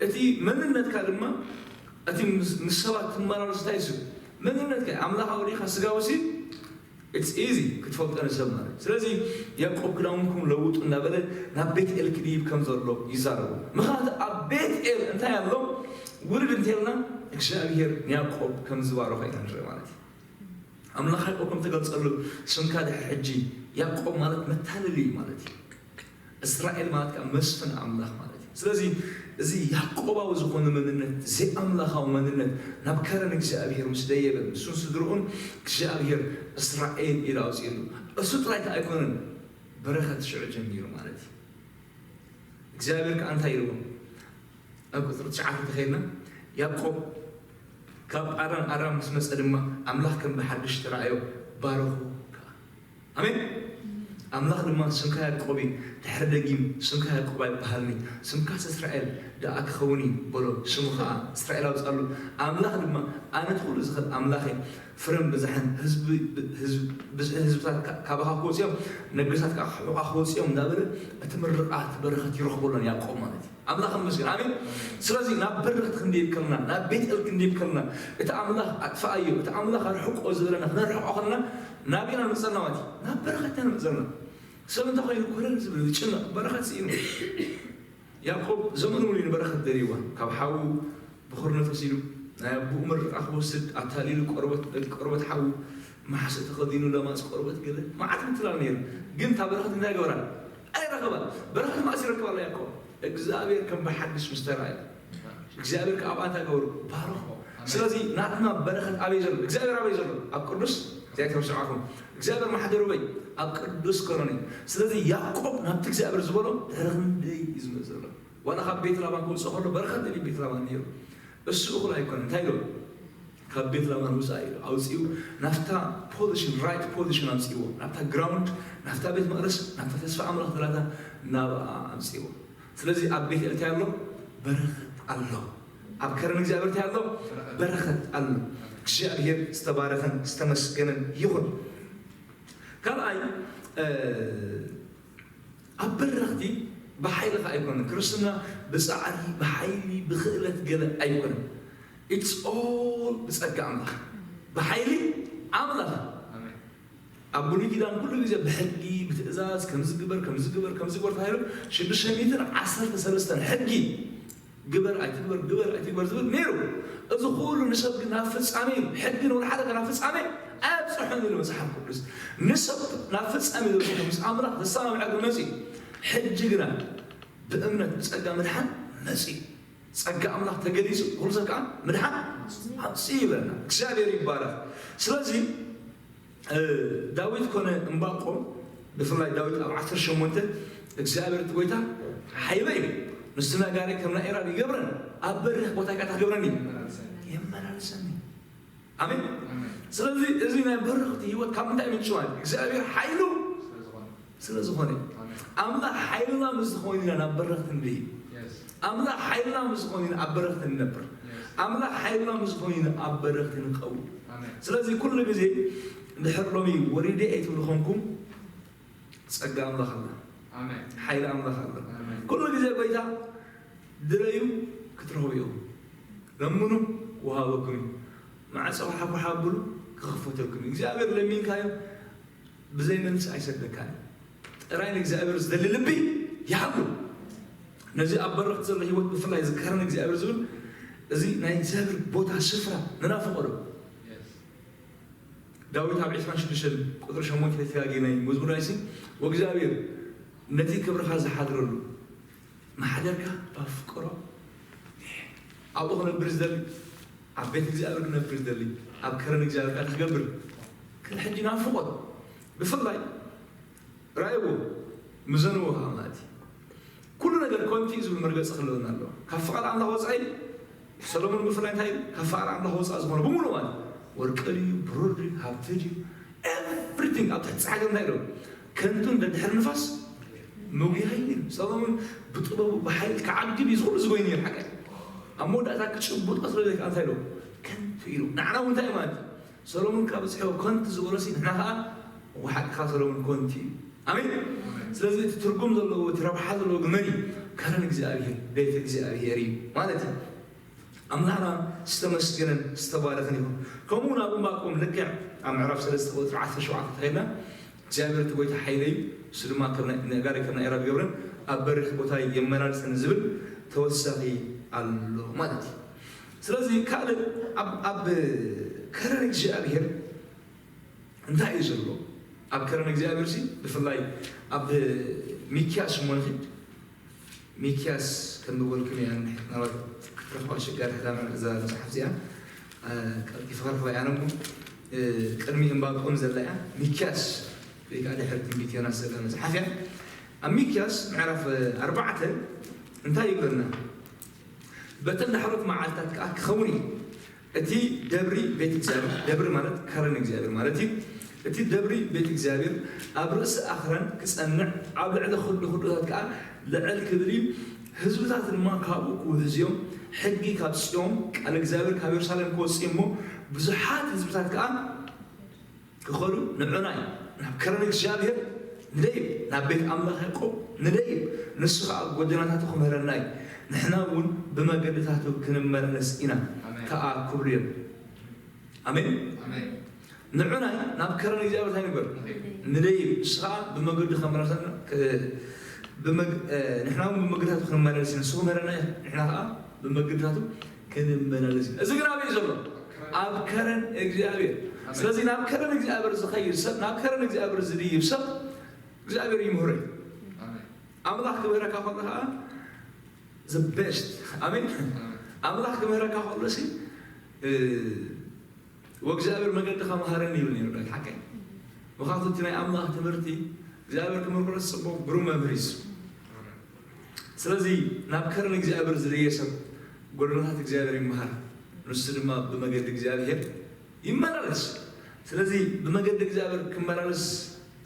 እቲ መንነትካ ድማ፣ እቲ ምስ፣ ምስ ሰባት ትመላለስ እንታይ እዩ? መንነትካ እዩ። ኣምላኻዊ ዲኻ ስጋዊ ሲ? It's easy ክትፈልጦ ንሰብ ማለት እዩ። ስለዚ ያዕቆብ ክዳውንኩም ለውጡ እናበለ ናብ ቤት ኤል ክድይብ ከም ዘሎ ይዛረቡ። ምኽንያቱ ኣብ ቤት ኤል እንታይ ኣሎ? ውርድ እንተልና እግዚኣብሔር ንያዕቆብ ከም ዝባረኾ ኢና ንርኢ ማለት እዩ። ኣምላኽ ያዕቆብ ከም ተገልጸሉ፣ ስምካ ድሕሪ ሕጂ ያዕቆብ ማለት መታለሊ እዩ ማለት እዩ። እስራኤል ማለት ከዓ መስፍን ኣምላኽ ማለት እዩ። ስለዚ እዚ ያዕቆባዊ ዝኾነ መንነት፣ ዘይኣምላኻዊ መንነት ናብ ከረን እግዚኣብሔር ምስ ደየበ፣ ንሱን ስድርኡን እግዚኣብሔር እስራኤል ኢሉ ኣውፅእሉ። እሱ ጥራይ ከዓ ኣይኮነን፣ በረኸት ሽዑ ጀሚሩ ማለት እዩ። እግዚኣብሔር ከዓ እንታይ ኢልዎ? ኣብ ቁፅሪ ትሽዓተ ተኸይድና፣ ያዕቆብ ካብ ጳዳን ኣራም ምስ መፀ ድማ፣ ኣምላኽ ከም ብሓድሽ ተራእዮ፣ ባረኹ ከዓ። ኣሜን። ኣምላኽ ድማ፣ ስምካ ያዕቆብ እዩ፣ ድሕሪ ደጊም ስምካ ያዕቆብ ኣይበሃልን እዩ፣ ስምካስ እስራኤል ደኣ ክኸውን እዩ በሎ። ሽሙ ከዓ እስራኤል ኣውፅኣሉ። ኣምላኽ ድማ፣ ኣነ እቲ ኩሉ ዝኽእል ኣምላኽ እየ፣ ፍረን ብዝሕን ህዝቢ፣ ህዝቢ፣ ብዝሒ ህዝብታት ካ-፣ ካባኻ ክወፅኦም፣ ነገስታት ከዓ ካባኻ ክወፅኦም እንዳበለ፣ እቲ ምርቃት በረኸት ይረኽበሉ ያዕቆብ ማለት እዩ። ኣምላኽ ይመስገን። ኣሜን። ስለዚ ናብ በረኽቲ ክንደይብ ከለና፣ ናብ ቤት ኤል ክንደይብ ከለና፣ እቲ ኣምላኽ ኣጥፍኣዮ፣ እቲ ኣምላኽ ኣርሕቆ ዝበለና ክነርሕቆ ከለና፣ ናብ ኢና ንመፅእ ዘለና ማለት እዩ? ናብ በረኸት ኢና ንመፅእ ዘለና። ሰብ እንታይ ኮይኑ ኮለል ዝብል ዝጭነቕ በረኸት ስኢኑ። ያዕቆብ ዘመኑ ሙሉ ንበረኸት ደልይዋ። ካብ ሓዉ ብኹርነት ወሲዱ፣ ናይ ኣቦኡ ምርቃ ክወስድ ኣታሊሉ፣ ቆርበት፣ ቆርበት ሓዉ ማሕስእ ተኸዲኑ፣ ለማጽ ቆርበት ገለ መዓት ምትላል ነይሩ። ግን እታ በረኸት እንታይ ገበራ? ኣይረኸባን። በረኸት መዓስ ይረክባ ኣሎ ያዕቆብ? እግዚኣብሔር ከም ብሓድሽ ምስ ተራእየ። እግዚኣብሔር ከኣ ኣብኣ እንታይ ገበሩ? ባረኾ። ኣሜን። ስለዚ ናትና በረኸት ኣበይ ዘሎ? እግዚኣብሔር ኣበይ ዘሎ? ኣብ ቅዱስ፣ እግዚኣብሔር ተብስዓኹም። እግዚኣብሔር ማሕደሩ በይ? ኣብ ቅዱስ ከረን እዩ። ስለዚ ያዕቆብ ናብቲ እግዚኣብሔር ዝበሎ ድሕሪ ክንደይ እዩ ዝመጽእ ዘሎ? ዋላ ካብ ቤት ላባን ክወጽእ ከሎ በረኸት ደልዩ ቤት ላባን ነይሩ። እሱ እኹል ኣይኮነን። እንታይ ኢሉ? ካብ ቤት ላባን ውጻእ ኢሉ ኣውጺኡ ናብታ ፖዚሽን፣ ራይት ፖዚሽን ኣምጺእዎ። ናብታ ግራውንድ፣ ናብታ ቤት መቕደስ፣ ናብታ ተስፋ ኣምላኽ ዘላታ ናብኣ ኣምጺእዎ። ስለዚ ኣብ ቤት ኤል እንታይ ኣሎ? በረኸት ኣሎ። ኣብ ከረን እግዚኣብሔር እንታይ ኣሎ? በረኸት ኣሎ። እግዚኣብሔር ዝተባረኸን ዝተመስገነን ይኹን። ካልኣይ፣ እ፣ ኣብ በረኽቲ ብሓይልኻ ኣይኮነን። ክርስትና ብጻዕሪ፣ ብሓይሊ፣ ብኽእለት ገለ ኣይኮነን። It's all ብጸጋ ኣምላኽ። ብሓይሊ ኣምላኽ። ኣሜን። ኣብ ብሉይ ኪዳን ኩሉ ግዜ ብሕጊ፣ ብትእዛዝ፣ ከምዚ ግበር፣ ከምዚ ግበር፣ ከምዚ ግበር ተባሂሉ ሽዱሽተ ሚእትን ዓሰርተ ሰለስተን ሕጊ ግበር ኣይትግበር፣ ግበር ኣይትግበር ዝብል ነይሩ። እዚ ኩሉ ንሰብ ግን ናብ ፍጻሜ እዩ። ሕጊ ንወላ ሓደ ካብ ናብ ፍጻሜ ኣየብጽሖን ኢሉ መጽሓፍ ቅዱስ። ንሰብ ናብ ፍጻሜ ዘብጽሖ ምስ ኣምላኽ ዘሰማምዐ ግን መጺኡ። ሕጂ ግና ብእምነት ብጸጋ ምድሓን መጺኡ። ጸጋ ኣምላኽ ተገሊጹ፣ ኩሉ ሰብ ከኣ ምድሓን ኣምጺኡ ይብለና። እግዚኣብሔር ይባረኽ። ስለዚ እ፣ ዳዊት ኮነ እምባቆም፣ ብፍላይ ዳዊት ኣብ ዓሰርተ ሸሞንተ፣ እግዚኣብሔር እቲ ጎይታ ሓይለይ እዩ፣ ንሱ ነጋሪ ከም ናይ ኤራር ይገብረን፣ ኣብ በሪኽ ቦታ ከኣ እንታይ ክገብረኒ? የመላልሰኒ። ኣሜን። ኣሜን። ስለዚ እዚ ናይ በረኽቲ ህይወት ካብ ምንታይ ምንጭ ማለት እዩ? እግዚኣብሔር ሓይሉ ስለ ዝኾነ። ስለ ዝኾነ። ኣሜን። ኣምላኽ ሓይልና ምስ ዝኾነ ኢና ናብ በረኽቲ ንድይብ። የስ። ኣምላኽ ሓይልና ምስ ዝኾነ ኢና ኣብ በረኽቲ ንነብር። የስ። ኣምላኽ ሓይልና ምስ ዝኾነ ኢና ኣብ በረኽቲ ንኸውን። ኣሜን። ስለዚ ኩሉ ግዜ ድሕር ሎሚ ወሪደ ኣይትብሉ ኮንኩም፣ ጸጋ ኣምላኽ ኣላ። ኣሜን። ሓይሊ ኣምላኽ ኣላ። ኣሜን። ኩሉ ግዜ ጎይታ ድለዩ ክትረኽቡ ኢኹም። ለምኑ ክወሃበኩም እዩ። ማዕጾ ሓኩሓ ኣብሉ ክኽፈተልኩም እዩ። እግዚኣብሔር ለሚንካዮ ብዘይ መልሲ ኣይሰደካን። ጥራይ ንእግዚኣብሔር ዝደሊ ልቢ ይሃሉ። ነዚ ኣብ በረኽቲ ዘሎ ህይወት ብፍላይ እዚ ከረን እግዚኣብሔር ዝብል፣ እዚ ናይ እግዚኣብሔር ቦታ ስፍራ ንናፍቖ ዶ? ዳዊት ኣብ ዕስራን ሽዱሽተን ቁፅሪ ሸሞንተ ተጋጊ ናይ መዝሙር ናይሲ፣ ወእግዚኣብሔር ነቲ ክብርኻ ዝሓድረሉ ማሕደርካ ባፍቅሮ፣ ኣብኡ ክነብር ዝደሊ፣ ኣብ ቤት እግዚኣብሔር ክነብር ዝደሊ፣ ኣብ ከረን እግዚኣብሔር ከዓ ክገብር ክሕጂ ናፍቖት። ብፍላይ ራእይዎ፣ ምዘንዎ ከዓ ማለት እዩ። ኩሉ ነገር ኮንቲ እዩ ዝብል መርገፂ ክህልወና ኣለዎ። ካብ ፍቓድ ኣምላኽ ወፃኢ፣ ሰሎሞን ብፍላይ እንታይ ኢሉ? ካብ ፍቓድ ኣምላኽ ወፃኢ ዝኾነ ብምሉእ ማለት፣ ወርቂ ድዩ፣ ብሩር ድዩ፣ ሃብቲ ድዩ፣ ኤቭሪቲንግ ኣብ ትሕቲ ፀሓይ እንታይ ኢሉ? ከንቱን ደድሕሪ ንፋስ ምጉያይ እዩ። ሰሎሞን ብጥበቡ ብሓይሊ ክዓግብ እዩ ዝኹሉ ዝጎይኑ እዩ ሓቀ። ኣብ መወዳእታ ክጭብጦ ስለ ዘይከኣል እንታይ ኢሉ? ከንቱ ኢሉ። ንዓና እውን እንታይ ማለት እዩ? ሰሎሞን ካብ ዝሕዮ ኮንቲ ዝበሎ ሲ ንሕና ከዓ ወሓቅካ ሰሎሞን ኮንቲ እዩ። ኣሜን። ስለዚ እቲ ትርጉም ዘለዎ እቲ ረብሓ ዘለዎ ግን መን እዩ? ከረን እግዚኣብሔር ቤት እግዚኣብሔር እዩ ማለት እዩ። ኣምላኽና ዝተመስገነን ዝተባረኽን ይኹን። ከምኡ ናብ ዕንባቆም ልክዕ ኣብ ምዕራፍ ሰለስተ ቁፅሪ ዓሰርተ ሸውዓተ ተኸይድና እግዚኣብሔር እቲ ጎይታ ሓይለይ እዩ፣ እሱ ድማ ከም ናይ ነጋሪ ከም ናይ ኤራብ ገብረን ኣብ በሪኽ ቦታ የመላልሰን ዝብል ተወሳኺ ኣሎ ማለት እዩ። ስለዚ ካልእ ኣብ ኣብ ከረን እግዚኣብሔር እንታይ እዩ ዘሎ? ኣብ ከረን እግዚኣብሔር ሲ ብፍላይ ኣብ ሚክያስ እሞ ንኺድ። ሚክያስ ከንብበልኩም እያ። ናባት ክትረኽባ ኣሸጋሪ ሕዳማ እዛ መፅሓፍ እዚኣ ቀልጢፈ ክረኽባ እያ። ነሞ ቅድሚ እምባቆም ዘላ እያ። ሚክያስ ወይ ከዓ ድሕሪ ትንቢት ዮናስ ዘላ መፅሓፍ እያ። ኣብ ሚክያስ ምዕራፍ ኣርባዕተ እንታይ ይብለና? በተን ዳሕሮት መዓልታት ከዓ ክኸውን እዩ። እቲ ደብሪ ቤት እግዚኣብሔር፣ ደብሪ ማለት ከረን እግዚኣብሔር ማለት እዩ። እቲ ደብሪ ቤት እግዚኣብሔር ኣብ ርእሲ ኣኽራን ክጸንዕ፣ ኣብ ልዕሊ ኩሉ ኩሉታት ከዓ ልዕል ክብል እዩ። ህዝብታት ድማ ካብኡ ክውሕዝ እዮም። ሕጊ ካብ ጽዮን፣ ቃል እግዚኣብሔር ካብ የሩሳሌም ክወጽእ እዩ እሞ ብዙሓት ህዝብታት ከዓ ክኸዱ ንዑናይ ናብ ከረን እግዚኣብሔር ንደይብ፣ ናብ ቤት ኣምላኽ ያዕቆብ ንደይብ፣ ንሱ ኸዓ ጎደናታቱ ክምህረና እዩ፣ ንሕና እውን ብመገድታቱ ክንመላለስ ኢና ኣሜን። ከኣ ክብሉ እዮም። ኣሜን። ኣሜን። ንዑናይ ናብ ከረን እግዚኣብሔር እንታይ ንግበር? ንደይብ። ንደይብ፣ ንሱ ኸዓ ብመገዱ ከመላልሰና፣ ክ-፣ ብመግ-፣ እ፣ ንሕና እውን ብመገድታቱ ክንመላለስ ኢና፣ ንሱ ክምህረና እዩ፣ ንሕና ኸዓ ብመገድታቱ ክንመላለስ ኢና። እዚ ግን ኣበይ ዘሎ? ኣብ ከረን እግዚኣብሔር። ኣሜን። ስለዚ ናብ ከረን እግዚኣብሔር ዝኸይድ ሰብ፣ ናብ ከረን እግዚኣብሔር ዝድይብ ሰብ እግዚኣብሔር ይምህሮ እዩ። ኣሜን። ኣምላኽ ክምህረካ ከሎ ኸዓ the best። ኣሜን። ኣሜን። ኣምላኽ ክምህረካ ከሎ ሲ፣ እ፣ "ወእግዚኣብሔር መገድኻ መሃረኒ" ይብል ነይሩ ዳዊት ሓቀይ። ምኽንያቱ እቲ ናይ ኣምላኽ ትምህርቲ እግዚኣብሔር ክምህር ከሎ ጽቡቕ ግሩም መምህር እዩ። ስለዚ ናብ ከረን እግዚኣብሔር ዝደየ ሰብ ጎደናታት እግዚኣብሔር ይመሃር፣ ንሱ ድማ ብመገዲ እግዚኣብሔር ይመላለስ። ስለዚ ብመገዲ እግዚኣብሔር ክመላለስ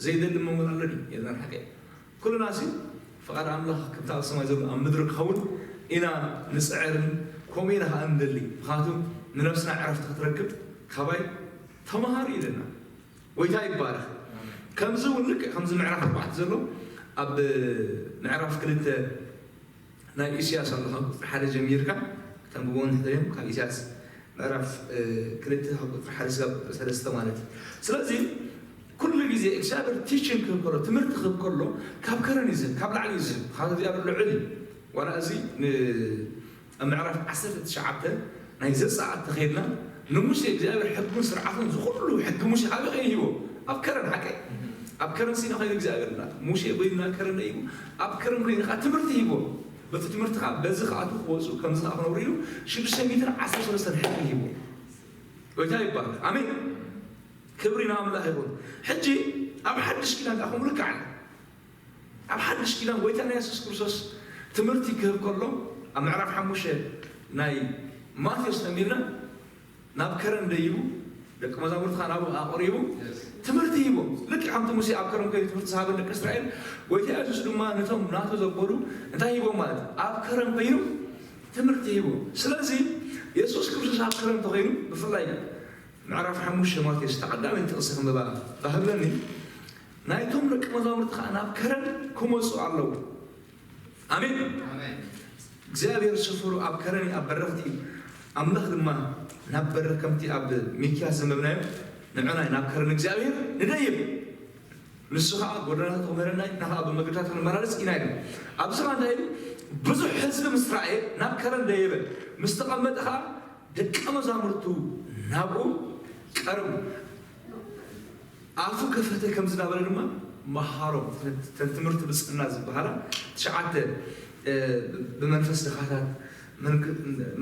ዘይደሊ መምህር ኣሎ ድዩ? የለን ሓቀይ። ኩልና ሲ ፍቓድ ኣምላኽ ከምቲ ኣብ ሰማይ ዘሎ ኣብ ምድሪ ክኸውን ኢና ንጽዕርን ከምኡ ኢና ኸዓ ንደሊ። ምኽንያቱ ንነብስና ዕረፍቲ ክትረክብ ካባይ ተምሃሩ ኢለና። ጎይታ ይባረኽ። ኣሜን። ከምዚ እውን ልክዕ ከምዚ ምዕራፍ ኣርባዕተ ዘሎ ኣብ ምዕራፍ ክልተ ናይ ኢሳያስ ኣሎ፣ ካብ ቁፅሪ ሓደ ጀሚርካ ከተንብቦ ንሕደዮም፣ ካብ ኢሳያስ ምዕራፍ፣ እ፣ ክልተ ካብ ቁፅሪ ሓደ ስጋብ ቁፅሪ ሰለስተ ማለት እዩ። ስለዚ ኩሉ ግዜ እግዚኣብሔር ቲችን ክህብ ከሎ፣ ትምህርቲ ክህብ ከሎ፣ ካብ ከረን እዩ ዝህብ፣ ካብ ላዕሊ እዩ ዝህብ። ካብ እግዚኣብሔር ልዑል እዩ። ዋላ እዚ ን-፣ ኣብ ምዕራፍ ዓሰርተ ትሽዓተ ናይ ዘጸኣት ተኸይድና፣ ንሙሴ እግዚኣብሔር ሕጉን ስርዓቱን ዝኹሉ ሕጊ ሙሴ ካበይ ኮይኑ ሂቦ? ኣብ ከረን ሓቀይ። ኣብ ከረን ሲና ኮይኑ እግዚኣብሔር ና-፣ ሙሴ በይኑ ናብ ከረን ደይቡ፣ ኣብ ከረን ኮይኑ ከዓ ትምህርቲ ሂቦ። በቲ ትምህርቲ ከዓ በዚ ክኣትዉ ክወፁ፣ ከምዚ ከዓ ክነብሩ ኢሉ ሽዱሽተ ሚእትን ዓሰርተ ሰለስተን ሕጊ ሂቦ። ጎይታ ይባረክ። ኣሜን። ክብሪ ንኣምላኽ ይኹን። ሕጂ ኣብ ሓድሽ ኪዳን ከዓ ከምኡ ልክዕ ኣሎ። ኣብ ሓድሽ ኪዳን ጎይታና የሱስ ክርስቶስ ትምህርቲ ክህብ ከሎ፣ ኣብ ምዕራፍ ሓሙሽተ ናይ ማቴዎስ ተንቢብና፣ ናብ ከረን ደይቡ፣ ደቂ መዛሙርቲ ከዓ ናብኡ ኣቕሪቡ፣ የስ። ትምህርቲ ሂቦም። ልክዕ ከምቲ ሙሴ ኣብ ከረን ኮይኑ ትምህርቲ ዝሃበ ደቂ እስራኤል፣ ጎይታ የሱስ ድማ ነቶም ናቱ ዘበሉ እንታይ ሂቦም ማለት? ኣብ ከረን ኮይኑ ትምህርቲ ሂቦም። ስለዚ የሱስ ክርስቶስ ኣብ ከረን እንተኾይኑ፣ ብፍላይ ምዕራፍ ሓሙሽተ ማቴዎስ፣ እታ ቀዳመይቲ ጥቕሲ ክንብባ ባህ ብለኒ። ናይቶም ደቂ መዛሙርቲ ከዓ ናብ ከረን ክመፁ ኣለዉ። ኣሜን። ኣሜን። እግዚኣብሔር ስፍሩ ኣብ ከረን እዩ፣ ኣብ በረኽቲ እዩ። ኣምላኽ ድማ ናብ በረኽ፣ ከምቲ ኣብ ሚክያስ ዘንበብናዮ፣ ንዑናይ ናብ ከረን እግዚኣብሔር ንደይብ። ንሱ ኸዓ ጎደናታት ክምህረና እዩ፣ ንሕና ኸዓ ብመገድታት ክንመላለስ ኢና ኢሉ። ኣብዚ ኸዓ እንታይ ኢሉ? ብዙሕ ህዝቢ ምስ ረኣየ ናብ ከረን ደየበ። ምስ ተቐመጠ ኸዓ ደቀ መዛሙርቱ ናብኡ ቀረቡ። ኣፉ ከፈተ፣ ከምዚ እናበለ ድማ መሃሮም። እተን ትምህርቲ ብፅዕና ዝበሃላ ትሽዓተ፣ እ፣ ብመንፈስ ድኻታት መንግ-፣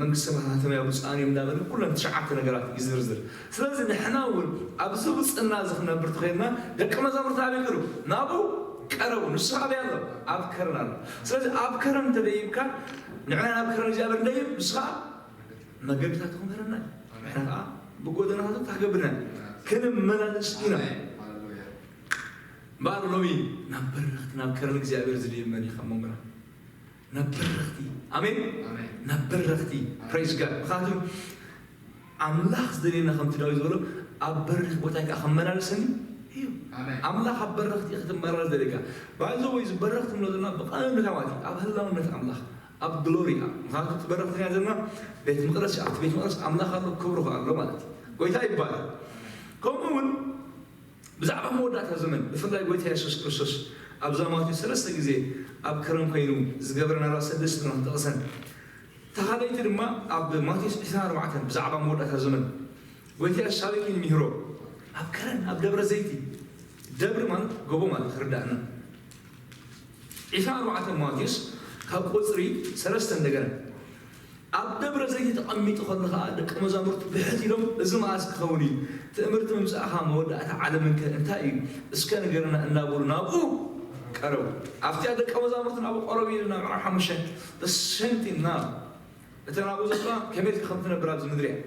መንግስተ ሰማያት ናቶም እያ ብፁዓን እዮም እናበለ ኩለን ትሽዓተ ነገራት ይዝርዝር። ስለዚ ንሕና እውን ኣብዚ ብፅዕና እዚ ክነብር ተኸይልና ደቂ መዛሙርቲ ኣበይ ገሩ ናብኡ ቀረቡ። ንሱ ኣበይ ኣሎ? ኣብ ከረን ኣሎ። ስለዚ ኣብ ከረን እንተደይብካ ንዕና ናብ ከረን እግዚኣብሔር ንደይብ፣ ንሱ ከዓ መገድታት ክምህረና እዩ። ንሕና ከዓ ብጎደናታት ታገብርና ክንመላለስ ኢና። ኣሜን። ሃሌሉያ። እምበኣር ሎሚ ናብ በረኽቲ ናብ ከረን እግዚኣብሔር ዝደይብ መን እዩ ካብ መንጎና? ናብ በረኽቲ። ኣሜን። ኣሜን። ናብ በረኽቲ። Praise God። ምኽንያቱ ኣምላኽ ዝደልየና ከምቲ ዳዊት ዝበሎ ኣብ በሪኽ ቦታ ከዓ ከመላለሰኒ እዩ። ኣሜን። ኣምላኽ ኣብ በረኽቲ ክትመላለስ ደልየካ። ባይዘ ወይ ዝበረኽቲ ንብሎ ዘለና ብቐንዱ ካብ ማለት እዩ ኣብ ህላውነት ኣምላኽ ኣብ ግሎሪ እያ። ምኽንያቱ እቲ በረኽቲ ናይ ዘለና ቤት መቕደስ ኣብቲ ቤት መቕደስ ኣምላኽ ኣሎ ክብሩ ከኣ ኣሎ ማለት እዩ። ጎይታ ይባላል። ከምኡ እውን ብዛዕባ መወዳእታ ዘመን ብፍላይ ጎይታ የሱስ ክርስቶስ ኣብዛ ማቴዎስ ሰለስተ ግዜ ኣብ ከረን ኮይኑ ዝገበረ ናብራ ሰለስተ ጥቕሰን እታ ካልኣይቲ ድማ ኣብ ማቴዎስ ዕስራን ኣርባዕተን ብዛዕባ መወዳእታ ዘመን ጎይታ የሱስ ኣበይ ኮይኑ ምሂሮ? ኣብ ከረን ኣብ ደብረ ዘይቲ። ደብሪ ማለት ጎቦ ማለት ክርዳእና። ዕስራን ኣርባዕተን ማቴዎስ ካብ ቁፅሪ ሰለስተ እንደገና ኣብ ደብረ ዘይቲ ተቐሚጡ ከሎ ኸዓ ደቂ መዛሙርቱ ብሕት ኢሎም እዚ መዓስ ክኸውን እዩ? ትእምርቲ ምምፃእኻ መወዳእታ ዓለምንከ እንታይ እዩ? እስከ ንገረና እናበሉ ናብኡ ቀረቡ። ኣብቲኣ ደቂ መዛሙርቱ ናብኡ ቀረቡ ኢልና ምዕራፍ ሓሙሽተ ተሰንቲና እተን ኣብኡ ዘለዋ ከመይ ኢልካ ከም ትነብር ኣብዚ ምድሪ እያ።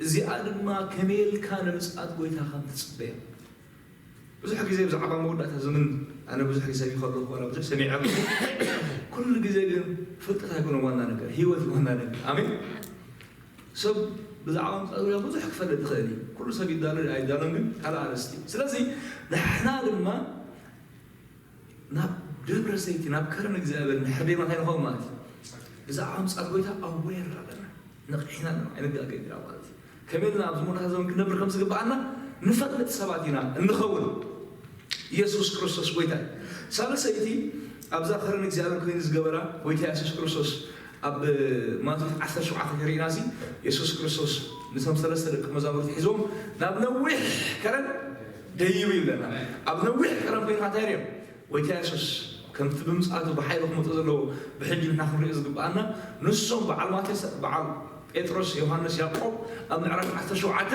እዚኣ ድማ ከመይ ኢልካ ንምፅኣት ጎይታ ከም ትፅበያ። ብዙሕ ግዜ ብዛዕባ መወዳእታ ዘመን ኣነ ብዙሕ ግዜ ሰቢኸ ኣለኹ፣ ዋላ ብዙሕ ሰሚዐ ኣለኹ። ኩሉ ግዜ ግን ፍልጠት ኣይኮነን ዋና ነገር፣ ህይወት እዩ ዋና ነገር። ኣሜን። ሰብ ብዛዕባ ምፅኣት ጎይታ ብዙሕ ክፈልጥ ይኽእል እዩ። ኩሉ ሰብ ይዳሎ ኣይዳሎን ግን ካልእ ኣርእስቲ እዩ። ስለዚ ንሕና ድማ ናብ ደብረ ዘይቲ ናብ ከረን እግዚኣብሔር እንድሕር ደይና እንታይ ንኸውን ማለት እዩ? ብዛዕባ ምፅኣት ጎይታ ኣዌር ኣለና፣ ነቒሕና ኣለና፣ ኣይንጋገ ኢና ማለት እዩ። ከመይ ኢልና ኣብዚ መወዳእታ ዘመን ክንነብር ከም ዝግብኣና ንፈልጥ ሰባት ኢና እንኸውን። ኢየሱስ ክርስቶስ ጎይታ እዩ። ሳልሰይቲ ኣብዛ ከረን እግዚኣብሔር ኮይኑ ዝገበራ ጎይታ ኢየሱስ ክርስቶስ ኣብ ማቴዎስ ዓሰርተ ሸውዓተ ከሪእና ሲ ኢየሱስ ክርስቶስ ነቶም ሰለስተ ደቂ መዛሙርቲ ሒዞም ናብ ነዊሕ ከረን ደይቡ ይብለና። ኣብ ነዊሕ ከረን ኮይንካ እንታይ ሪኦም? ጎይታ የሱስ ከምቲ ብምጽኣቱ ብሓይሉ ክመጽእ ዘለዎ ብሕጂ ንሕና ክንሪኦ ዝግብኣና ንሶም በዓል ማቴዎስ፣ በዓል ጴጥሮስ፣ ዮሃንስ፣ ያዕቆብ ኣብ ምዕራፍ ዓሰርተ ሸውዓተ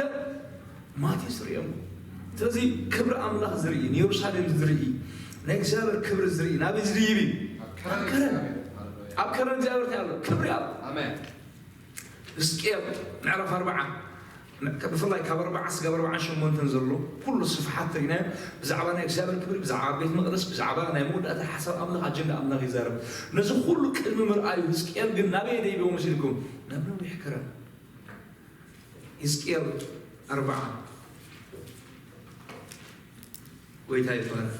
ማቴዎስ ርእዮም። ስለዚ ክብሪ ኣምላኽ ዝርኢ፣ ንየሩሳሌም ዝርኢ፣ ናይ እግዚኣብሔር ክብሪ ዝርኢ ናበይ ዝድይብ እዩ? ኣብ ከረን። ኣብ ከረን እግዚኣብሔር እንታይ ኣሎ? ክብሪ ኣሎ። ኣሜን። ሕዝቅኤል ምዕራፍ ኣርባዓ፣ ብፍላይ ካብ ኣርባዓ ስጋብ ኣርባዓን ሸሞንተን ዘሎ ኩሉ ስፍሓት ርኢናዮ። ብዛዕባ ናይ እግዚኣብሔር ክብሪ፣ ብዛዕባ ቤት መቕደስ፣ ብዛዕባ ናይ መወዳእታ ሓሳብ ኣምላኽ፣ ኣጀንዳ ኣምላኽ ይዛረብ። ነዚ ኩሉ ቅድሚ ምርኣዩ ህዝቅኤል ግን ናበይ ደይብዎ መሲልኩም? ናብ ነዊሕ ከረን። ህዝቅኤል ኣርባዓ። ጎይታ ይባረክ።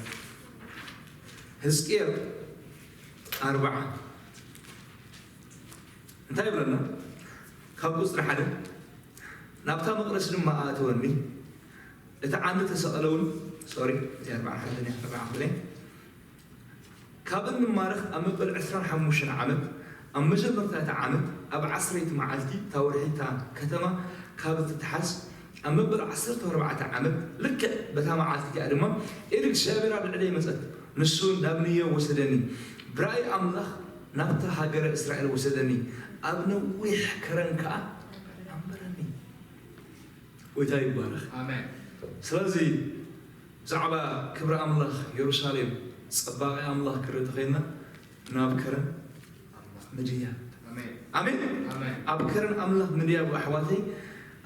ህዝቅኤል ኣርባዓ እንታይ ይብለና? ካብ ቁፅሪ ሓደ፣ ናብታ መቕደስ ድማ ኣእተወኒ፣ እቲ ዓንዲ ተሰቐለ እውን፣ ሶሪ፣ እዚ ኣርባዓ ሓደ፣ ኣርባዓ ክልተ። ካብ እንማረኽ ኣብ መበል ዕስራን ሓሙሽተን ዓመት፣ ኣብ መጀመርታ እቲ ዓመት፣ ኣብ ዓስረይቲ መዓልቲ እታ ወርሒ፣ እታ ከተማ ካብ እትትሓዝ፣ ኣብ መበል ዓሰርተ ኣርባዕተ ዓመት፣ ልክዕ በታ መዓልቲ እቲኣ ድማ፣ ኢድ እግዚኣብሔር ኣብ ልዕለይ መጸት፣ ንሱ ናብ ንዮ ወሰደኒ፣ ብራእይ ኣምላኽ ናብታ ሃገረ እስራኤል ወሰደኒ፣ ኣብ ነዊሕ ከረን ከኣ ኣንበረኒ። ጎይታ ይባረኽ። ኣሜን። ስለዚ ብዛዕባ ክብሪ ኣምላኽ የሩሳሌም፣ ጽባቐ ኣምላኽ ክርኢ ተኸይልና ናብ ከረን ምድያ። ኣሜን። ኣሜን። ኣሜን። ኣብ ከረን ኣምላኽ ምድያ ኣሕዋተይ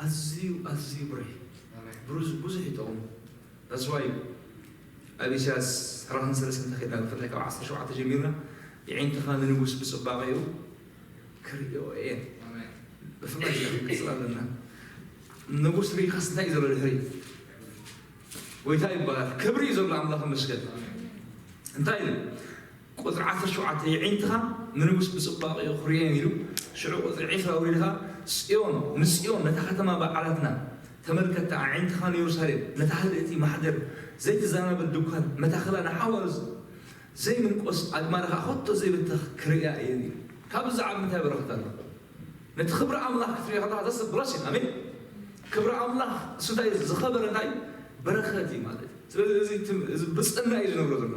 ኣዝዩ ኣዝዩ ብሩህ እዩ። ኣሜን። ብሩዝ ብዙሕ ይጠቕሙ። That's why ኣብ ኢሳያስ ኣርባዕተ ሰለስተ እንተኸድና ብፍላይ ካብ ዓሰርተ ሸውዓተ ጀሚርና የዒንትኻ ንንጉስ ብጽባቐኡ ክርእዮ እየን። ኣሜን። ብፍላይ እዚ ክንቅጽል ኣለና። ንጉስ ርኢኻስ እንታይ እዩ ዘሎ ድሕሪ? ጎይታ ይባላል። ክብሪ እዩ ዘሎ ኣምላኽ ይመስገን። እንታይ ኢሉ? ቁፅሪ ዓሰርተ ሸውዓተ የዒንትኻ ንንጉስ ብፅባቐኡ ክርእየን ኢሉ። ሽዑ ቁፅሪ ዕስራ ኣውሪድኻ ጽዮን፣ ንጽዮን ነታ ከተማ በዓላትና ተመልከታ፣ ኣዒንትኻ ንየሩሳሌም ነታ ህድእቲ ማሕደር ዘይትዛናበል ድኳን መታኽላ ንሓዋሩ ዘይምንቆስ ኣግማል ኸዓ ኸቶ ዘይብተኽ ክርእያ እየ። ካብዚ ዝዓቢ እንታይ በረኸት ኣሎ? ነቲ ክብሪ ኣምላኽ ክትርእዮ ከለኻ that's a blessing። ኣሜን። ክብሪ ኣምላኽ እሱ እንታይ እዩ? ዝኸበረ እንታይ እዩ? በረኸት እዩ ማለት እዩ። ስለዚ እዚ ትም-፣ እዚ ብፅና እዩ ዝነብሮ ዘሎ።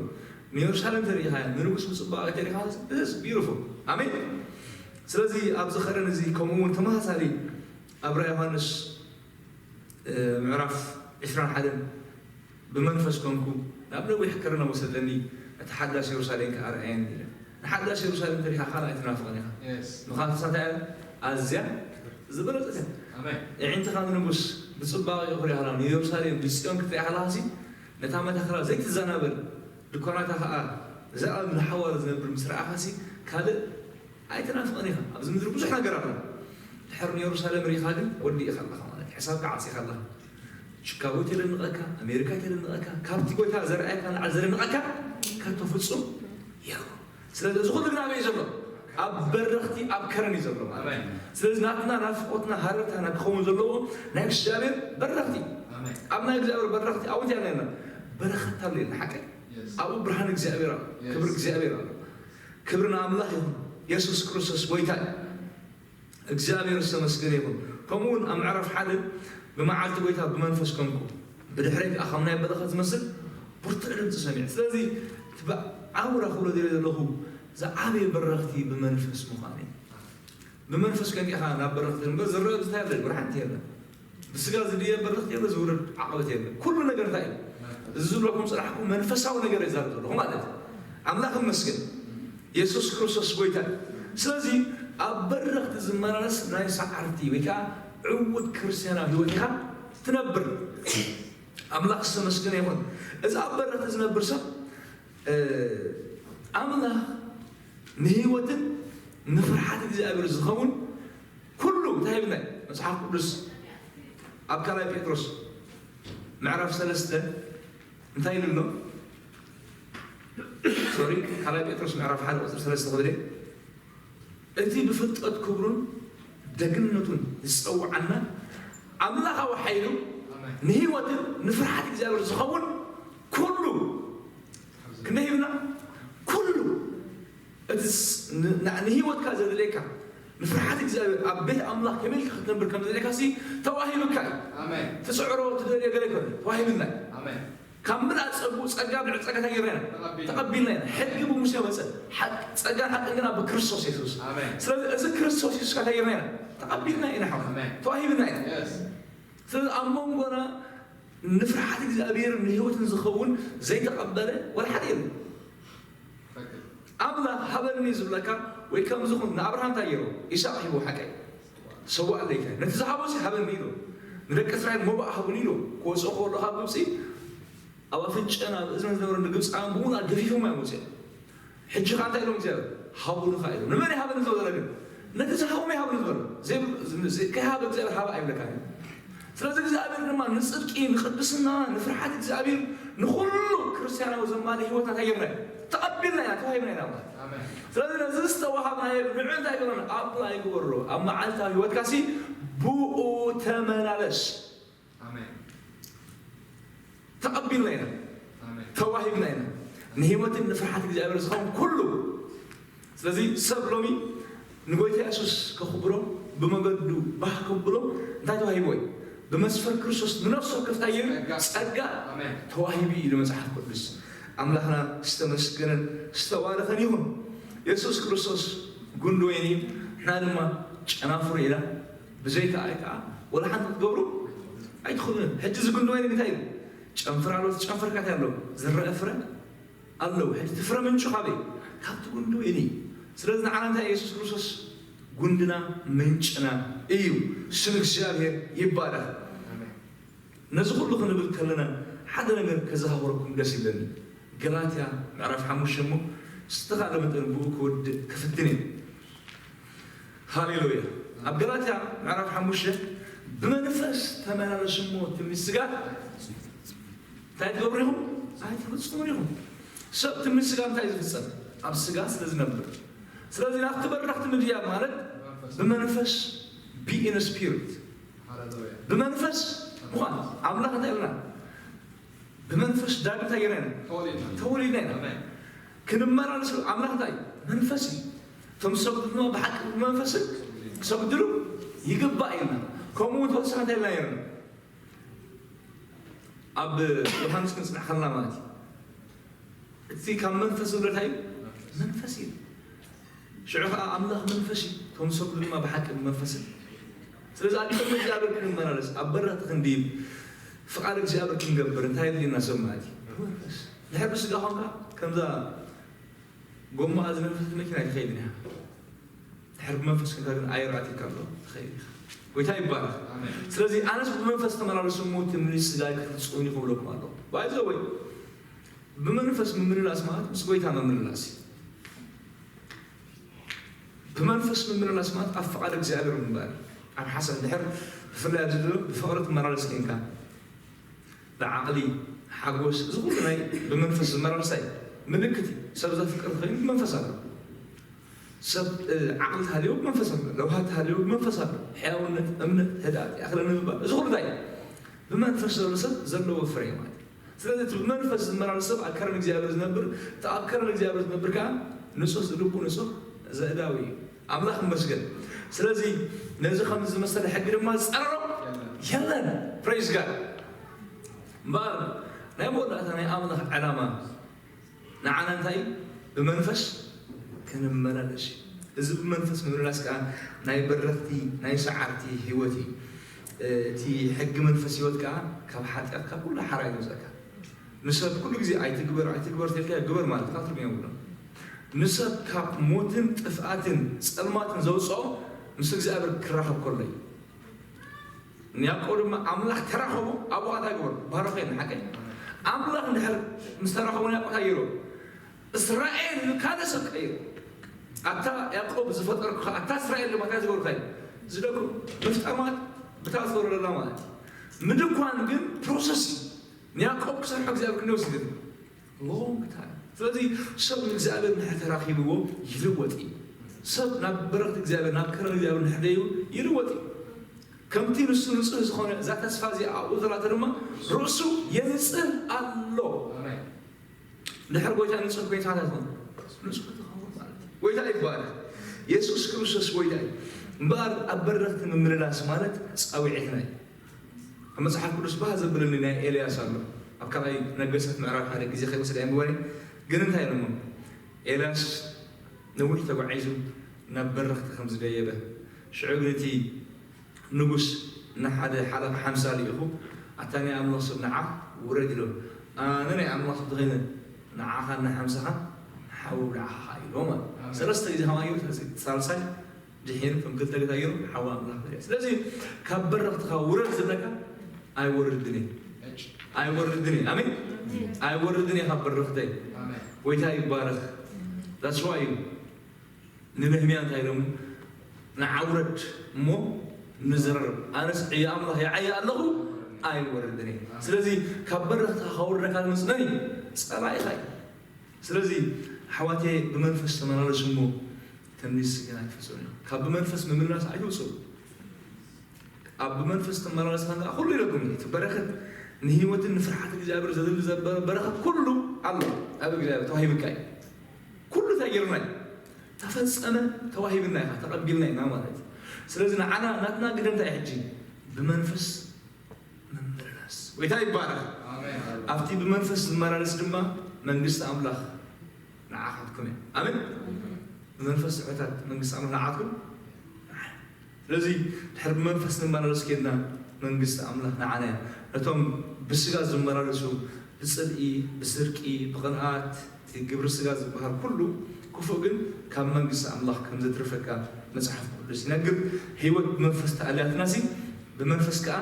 ንየሩሳሌም ተሪኢኻ፣ ንንጉስ ብፅባቐ ተሪኢኻ፣ this is beautiful። ኣሜን። ስለዚ ኣብዚ ኸረን እዚ ከምኡ እውን ተመሳሳሊ ኣብ ራእይ ዮሃንስ ምዕራፍ ዕስራን ሓደን ብመንፈስ ኮንኩ ናብ ነዊሕ ከረን ወሰደኒ፣ ነቲ ሓዳስ የሩሳሌም ከኣ ኣርኣየኒ ኢለ። ንሓዳስ የሩሳሌም ተሪኻ ካልኣይ ትናፍቐን ኢኻ። Yes። ምኽንያቱ እሳ እንታይ እያ? ኣዝያ ዝበለጸት እያ። ኣሜን። ኣዒንትኻ ንንጉስ ብጽባቐ ክሪኣ ከለዋ፣ ንየሩሳሌም ንጽዮን ክትሪኣ ከለኻሲ፣ ነታ መታኽላ ዘይትዘናበል ድኳናታ ከኣ ዘኣብ ንሓዋሩ ዝነብር ምስ ረኣኻሲ፣ ካልእ ኣይትናፍቕን ኢኻ። ኣብዚ ምድሪ ብዙሕ ነገር ኣሎ። ድሕሪ ንየሩሳሌም ርኢኻ ግን ወዲእኻ ኣለኻ ማለት እዩ። ሕሳብካ ዓጺኻ ኣለኻ። ቺካጎ ይተደንቐካ፣ ኣሜሪካ ይተደንቐካ፣ ካብቲ ጎይታ ዘርኣየካ ንዓል ዘደንቐካ ከቶ ፍጹም የልቦ። ስለዚ እዚ ኩሉ ግን ኣበይ እዩ ዘሎ? ኣብ በረኽቲ፣ ኣብ ከረን እዩ ዘሎ ማለት እዩ። ኣሜን። ስለዚ ናትና ናፍቖትና ሃረርታና ክኸውን ዘለዎ ናይ እግዚኣብሔር በረኽቲ። ኣሜን። ኣብ ናይ እግዚኣብሔር በረኽቲ ኣብኡ እንታይ ኣለና? በረኸት ኣሎ የለን፣ ሓቀይ? Yes። ኣብኡ ብርሃን እግዚኣብሔር ኣሎ፣ Yes። ክብሪ እግዚኣብሔር ኣሎ። ክብሪ ንኣምላኽ ይኹን። የሱስ ክርስቶስ ጎይታ እዩ። እግዚኣብሔር ዝተመስገነ ይኹን። ከምኡ እውን ኣብ ምዕራፍ ሓደ ብመዓልቲ ጎይታ ብመንፈስ ኮንኩ፣ ብድሕረይ ከኣ ከም ናይ በረኸት ዝመስል ብርቱዕ ድምፂ ሰሚዐ። ስለዚ እቲ ብዓውራ ክብሎ ደልየ ዘለኹ ዝዓበየ በረኽቲ ብመንፈስ ምዃን እዩ። ብመንፈስ ኮንካ ኢኻ ናብ በረኽቲ እምበር ዝረአ እንታይ ኣሎ? ወላ ሓንቲ የለን። ብስጋ ዝድየ በረኽቲ የለ፣ ዝውረድ ዓቐበት የለ። ኩሉ ነገር እንታይ እዩ? እዚ ዝብለኩም ጽናሕኩም መንፈሳዊ ነገር እየ ዝዛረብ ዘለኹ ማለት እዩ። ኣምላኽ ይመስገን። የሱስ ክርስቶስ ጎይታ እዩ። ስለዚ ኣብ በረኽቲ ዝመላለስ ናይ ሰዓርቲ ወይ ከዓ ዕዉት ክርስትያናዊ ህይወት ኢኻ ትነብር። ኣምላኽ ዝተመስገነ ይኹን። እዚ ኣብ በረኽቲ ዝነብር ሰብ፣ እ፣ ኣምላኽ ንህይወትን ንፍርሓት እግዚኣብሔር ዝኸውን ኩሉ እንታይ ይብልና እዩ? መጽሓፍ ቅዱስ ኣብ ካልኣይ ጴጥሮስ ምዕራፍ ሰለስተ እንታይ ኢሉ ኣሎ? ሶሪ፣ ካልኣይ ጴጥሮስ ምዕራፍ ሓደ ቁጽሪ ሰለስተ ክብል እየ። እቲ ብፍልጠት ክብሩን ደግነቱን ዝጸውዓና ኣምላኻዊ ሓይሉ ኣሜን። ንህይወትን ንፍርሓት እግዚኣብሔር ዝኸውን ኩሉ ክንደይ ሂብና? ኩሉ እቲ ስ-፣ ን-፣ ን-፣ ንህይወትካ ዘድልየካ ንፍርሓት እግዚኣብሔር ኣብ ቤት ኣምላኽ ከመይ ኢልካ ክትነብር ከም ዘድልየካ ሲ ተዋሂብካ እዩ። ኣሜን። ትጽዕሮ ትደልዮ ገለ ይኮነ ተዋሂብና እዩ። ኣሜን። ካብ ምላእ ጸጉ ጸጋ ብልዕ ጸጋ እንታይ ጌርና ኢና? ተቐቢልና። ተቐቢልና ኢና። ሕጊ ብሙሴ መጸ። ሓቅ-፣ ጸጋን ሓቅን ግና ብክርስቶስ የሱስ። ኣሜን። ስለዚ እዚ ክርስቶስ የሱስ እንታይ ጌርና ኢና? ተቐቢልና ኢና ሓው። ኣሜን። ተዋሂብና ኢና። የስ። ስለዚ ኣብ መንጎና ንፍርሓት እግዚኣብሔር ንህይወትን ዝኸውን ዘይተቐበለ ወላ ሓደ የለን። ትክክል። ኣምላኽ ሃበኒ ዝብለካ ወይ ከምዚ ኹን ንኣብርሃም እንታይ ገይሩ? ይስሐቅ ሂቡ ሓቀይ። ሰዋእ ኣለይካ። ነቲ ዝሃቦ ሲ ሃበኒ ኢሉ። ንደቂ እስራኤል መባእ ሃቡኒ ኢሉ። ክወፅኦ ከሎ ካብ ግብፂ ኣብ ኣፍንጨን ኣብ እዝነን ዝነበሩ ንግብፃውያን ብምሉእ ገፊፎም እዮም ወፂኦም። ሕጂ ኸዓ እንታይ ኢሎም እግዚኣብሔር? ሃቡኒ ኸዓ ኢሎም። ንመን ይሃበኒ ዝበለ ግን? ነቲ ዝሃቦም ይሃበኒ ዝበሎ። ዘይ-፣ ዘይ-፣ ከይሃበ እግዚኣብሔር ሃባ ኣይብለካን እዩ። ስለዚ እግዚኣብሔር ድማ ንፅድቂ፣ ንቅድስና፣ ንፍርሓት እግዚኣብሔር፣ ንኹሉ ክርስትያናዊ ዘማልእ ህይወትና እንታይ ጌርና እዩ? ተቐቢልና ኢና፣ ተዋሂብና ኢና ማለት። ኣሜን። ስለዚ ነዚ ዝተዋሃብናዮ ንዑ እንታይ ግበረሉ? ኣፕላይ ግበረሉ። ኣብ መዓልታዊ ህይወትካ ሲ ብኡ ተመላለስ። ኣሜን። ተቐቢልና ኢና። ኣሜን። ተዋሂብና ኢና። ንህይወትን ንፍርሓት እግዚኣብሔር ዝኸውን ኩሉ። ስለዚ ሰብ ሎሚ ንጎይታ የሱስ ከኽብሮ፣ ብመገዱ ባህ ከብሎ እንታይ ተዋሂብዎ እዩ? ብመስፈር ክርስቶስ ንነፍሲ ወከፍ እንታይ እዩ? ጸጋ። ጸጋ ኣሜን። ተዋሂቡ እዩ ኢሉ መጽሓፍ ቅዱስ። ኣምላኽና ዝተመስገነን ዝተባረኸን ይኹን። የሱስ ክርስቶስ ጉንዲ ወይኒ እዩ፣ ንሕና ድማ ጨናፍሩ ኢና። ብዘይካ ኣይ ከዓ ወላ ሓንቲ ክትገብሩ ኣይትኽእሉን። ሕጂ እዚ ጉንዲ ወይኒ እንታይ እዩ? ጨንፍር ኣሎ፣ ዝጨንፈርካ እንታይ ኣሎ? ዝረአ ፍረ ኣለዉ። ሕጂ እቲ ፍረ ምንጩ ካበይ? ካብቲ ጉንዲ ወይኒ። ስለዚ ንዓና እንታይ የሱስ ክርስቶስ ጉንድና ምንጭና እዩ። ስም እግዚኣብሔር ይባረኽ። ኣሜን። ነዚ ኩሉ ክንብል ከለና ሓደ ነገር ከዘኻኽረኩም ደስ ይብለኒ። ገላትያ ምዕራፍ ሓሙሽተ እሞ ዝተኻእለ መጠን ብኡ ክወድእ ክፍትን እየ። ሃሌሉያ። ኣብ ገላትያ ምዕራፍ ሓሙሽተ ብመንፈስ ተመላለሱ እሞ ትምኒት ስጋ እንታይ ትገብሩ ኢኹም? ኣይትፍጽሙን ኢኹም። ሰብ ትምኒት ስጋ እንታይ እዩ ዝፍጸም? ኣብ ስጋ ስለ ዝነብር። ስለዚ ናብቲ በረኽቲ ምድያብ ማለት ብመንፈስ be in spirit። ሃሌሉያ። ብመንፈስ ምዃን ኣምላኽ እንታይ ኢልና? ብመንፈስ ዳግም እንታይ ጌርና ኢና? ተወሊድና። ተወሊድና ኢና። ኣሜን። ክንመላለስ ኣምላኽ እንታይ እዩ? መንፈስ እዩ። እቶም ዝሰግዱ ድማ ብሓቂ ብመንፈስን ክሰግድሉ ይግባእ ኢልና። ከምኡ እውን ተወሳኺ እንታይ ኢልና ነርና? ኣብ ዮሃንስ ክንጽናዕ ከለና ማለት እዩ፣ እቲ ካብ መንፈስ ዝብለታ እዩ መንፈስ እዩ። ሽዑ ከዓ ኣምላኽ መንፈስ እዩ፣ እቶም ዝሰግዱ ድማ ብሓቂ ብመንፈስን። ስለዚ ኣብ ቅድሚ እግዚኣብሔር ክንመላለስ፣ ኣብ በረኽቲ ክንድይብ፣ ፍቓድ እግዚኣብሔር ክንገብር እንታይ የድልየና ሰብ ማለት እዩ? መንፈስ። ድሕር ብስጋ ኾንካ ከምዛ ጎማኣ ዝነፈሰት መኪና ኣይትኸይድን እያ። ድሕር ብመንፈስ ክንካ ግን ኣየር ኣትካ ኣሎ ትኸይድ ኢኻ። ጎይታ ይባረኽ። ስለዚ ኣነስ ብመንፈስ ተመላለሱ እሞ ትምኒት ስጋይ ክትጽውኒ ክብለኩም ኣለኹ። ባይዘወይ ብመንፈስ ምምልላስ ማለት ምስ ጎይታ ምምልላስ እዩ። ብመንፈስ ምምልላስ ማለት ኣብ ፍቓድ እግዚኣብሔር ምንባር እዩ። ኣብ ሓሳብ ድሕር ብፍላይ ኣብዚ ዘሎ ብፍቕሪ ትመላለስ ኮንካ ብዓቕሊ ሓጎስ፣ እዚ ኩሉ ናይ ብመንፈስ ዝመላለስ እዩ። ምልክት እዩ። ሰብ ዘፍቅር ኮይኑ ብመንፈስ ኣሎ። ሰብ ዓቕሊ ተሃልዮ ብመንፈስ ኣሎ። ለውሃት ተሃልዮ ብመንፈስ ኣሎ። ሕያውነት፣ እምነት፣ ህድኣት፣ ይኣኽለኒ ምባል፣ እዚ ኩሉ እንታይ እዩ? ብመንፈስ ዘሎ ሰብ ዘለዎ ፍረ ማለት እዩ። ስለዚ እቲ ብመንፈስ ዝመላለስ ሰብ ኣብ ከረን እግዚኣብሔር ዝነብር፣ እቲ ኣብ ከረን እግዚኣብሔር ዝነብር ከዓ ንጹህ ልቡ ንጹህ ዘእዳዊ እዩ። ኣምላኽ ይመስገን። ስለዚ ነዚ ከም ዝመሰለ ሕጊ ድማ ዝጸረሮ የለን። ፕሬዝ ጋድ። እምበኣር ናይ መወዳእታ ናይ ኣምላኽ ዕላማ ንዓና እንታይ እዩ? ብመንፈስ ክንመላለስ እዩ። እዚ ብመንፈስ ምምልላስ ከዓ ናይ በረኽቲ ናይ ሰዓርቲ ህይወት እዩ። እቲ ሕጊ መንፈስ ህይወት ከዓ ካብ ሓጢኣት ካብ ኩሉ ሓራ እዩ ዘውፅኣካ። ንሰብ ኩሉ ግዜ ኣይትግበር ኣይትግበር ተልካ ግበር ማለት ካብ ትርጉም የብሉን። ንሰብ ካብ ሞትን ጥፍኣትን ጸልማትን ዘውፅኦ ምስ እግዚኣብሔር ክራኸብ ከሎ እዩ። ንያዕቆብ ድማ ኣምላኽ ተራኸቡ ኣብኡ እንታይ ግበር ባረኸ። ሓቀይ ኣምላኽ እንድሕር ምስ ተራኸቡ ንያዕቆብ እንታይ ገይሩ? እስራኤል ካልእ ሰብ ቀይሩ። ኣታ ያዕቆብ ዝፈጠርኩኻ ኣታ እስራኤል ድማ እንታይ ዝገብሩካ እዩ? ዝደኩ ምፍጣማት ብታ ዝገብረለና ማለት እዩ። ምድኳን ግን ፕሮሰስ እዩ። ንያዕቆብ ክሰርሖ እግዚኣብሔር ክንደይ ወሲዱ? ሎንግ ታይም። ስለዚ ሰብ ንእግዚኣብሔር እንድሕር ተራኺብዎ ይልወጥ እዩ። ሰብ ናብ በረኽቲ እግዚኣብሔር ናብ ከረን እግዚኣብሔር እንድሕር ደይቡ ይልወጥ እዩ። ከምቲ ንሱ ንጹህ ዝኾነ እዛ ተስፋ እዚኣ ኣብኡ ዘላቶ ድማ ርእሱ የንጽህ ኣሎ። ድሕር ጎይታ ንጹህ ኮይንካ እንታይ ትኸውን? ንጹህ ትኸውን ማለት እዩ። ጎይታ ይባረክ። የሱስ ክርስቶስ ጎይታ እዩ። እምበኣር ኣብ በረኽቲ ምምልላስ ማለት ጻውዒትና እዩ። ኣብ መጽሓፍ ቅዱስ ባህ ዘብለኒ ናይ ኤልያስ ኣሎ። ኣብ ካልኣይ ነገስታት ምዕራፍ ሓደ ግዜ ከይወስድ ኣየንብበን እየ። ግን እንታይ ኢሎሞ? ኤልያስ ነዊሕ ተጓዒዙ ናብ በረኽቲ ከም ዝደየበ፣ ሽዑ ግን እቲ ንጉስ ንሓደ ሓለቓ ሓምሳ ልኢኹ፣ ኣታ ናይ ኣምላኽ ሰብ ንዓ ውረድ ኢሎ። ኣነ ናይ ኣምላኽ ሰብ ተኸይነ ንዓኻ እናሓምሳኻ ሓዊ ብልዓኻ ኢሎ ማለት። ኣሜን። ሰለስተ ግዜ ከማን ገይሩ፣ ስለዚ ሳልሳይ ድሒሩ ከም ክልተ ግዜ ገይሩ ሓዊ ኣምላኽ በልዕ። ስለዚ ካብ በረኽትኻ ውረድ ዝብለካ ኣይወርድን እዩ። ኣይወርድን እዩ። ኣሜን። ኣይወርድን እዩ ካብ በረኽተይ። ኣሜን። ጎይታ ይባረኽ። That's why እዩ ንነህምያ እንታይ ኢሎም? ንዓ ውረድ እሞ ንዝረርብ፣ ኣነስ ዕዮ ኣምላኽ ይዓዪ ኣለኹ ኣይወርድን እየ። ስለዚ ካብ በረኽትኻ ከውርደካ ዝመጽእ መን እዩ? ጸላኢኻ እዩ። ስለዚ ኣሕዋተየ ብመንፈስ ተመላለሱ እሞ ትምኒት ስጋና ኣይትፍጸሙ። ካብ ብመንፈስ ምምላስ ኣይትውጽኡ። ኣብ ብመንፈስ ትመላለስ ከለኻ ኩሉ ኢለኩም እዩ። እቲ በረኸት ንህይወትን ንፍርሓት እግዚኣብሔር ዘድሊ ዘበ-፣ በረኸት ኩሉ ኣሎ ኣብ እግዚኣብሔር ተዋሂብካ እዩ። ኩሉ እንታይ ጌርና እዩ? ተፈጸመ፣ ተዋሂብና ኢኻ፣ ተቐቢልና ኢና ማለት እዩ። ስለዚ ንዓና ናትና ግደ እንታይ ሕጂ? ብመንፈስ ምምልላስ። ጎይታ ይባረኽ። ኣሜን። ኣብቲ ብመንፈስ ዝመላለስ ድማ መንግስቲ ኣምላኽ ንዓኻትኩም እያ። ኣሜን። ብመንፈስ ስሑታት መንግስቲ ኣምላኽ ንዓኻትኩም። ስለዚ ድሕሪ ብመንፈስ ንመላለስ ኬድና መንግስቲ ኣምላኽ ንዓና እያ። ነቶም ብስጋ ዝመላለሱ ብጽልኢ፣ ብስርቂ፣ ብቕንኣት፣ እቲ ግብሪ ስጋ ዝበሃል ኩሉ ክፉእ ግን ካብ መንግስቲ ኣምላኽ ከም ዘትርፈካ መጽሓፍ ቅዱስ ይነግር። ህይወት ብመንፈስ ተኣልያትናሲ ብመንፈስ ከኣ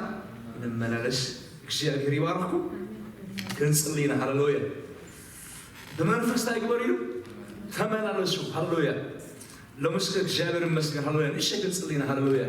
ንመላለስ። እግዚኣብሔር ይባርኽኩም። ክንጽሊ ኢና። ሃሌሉያ። ብመንፈስ እንታይ ግበሩ ኢሉ? ተመላለሱ። ሃሌሉያ። ሎምስ እግዚኣብሔር ይመስገን። ሃሌሉያ። ንእሽተይ ክንጽሊ ኢና። ሃሌሉያ።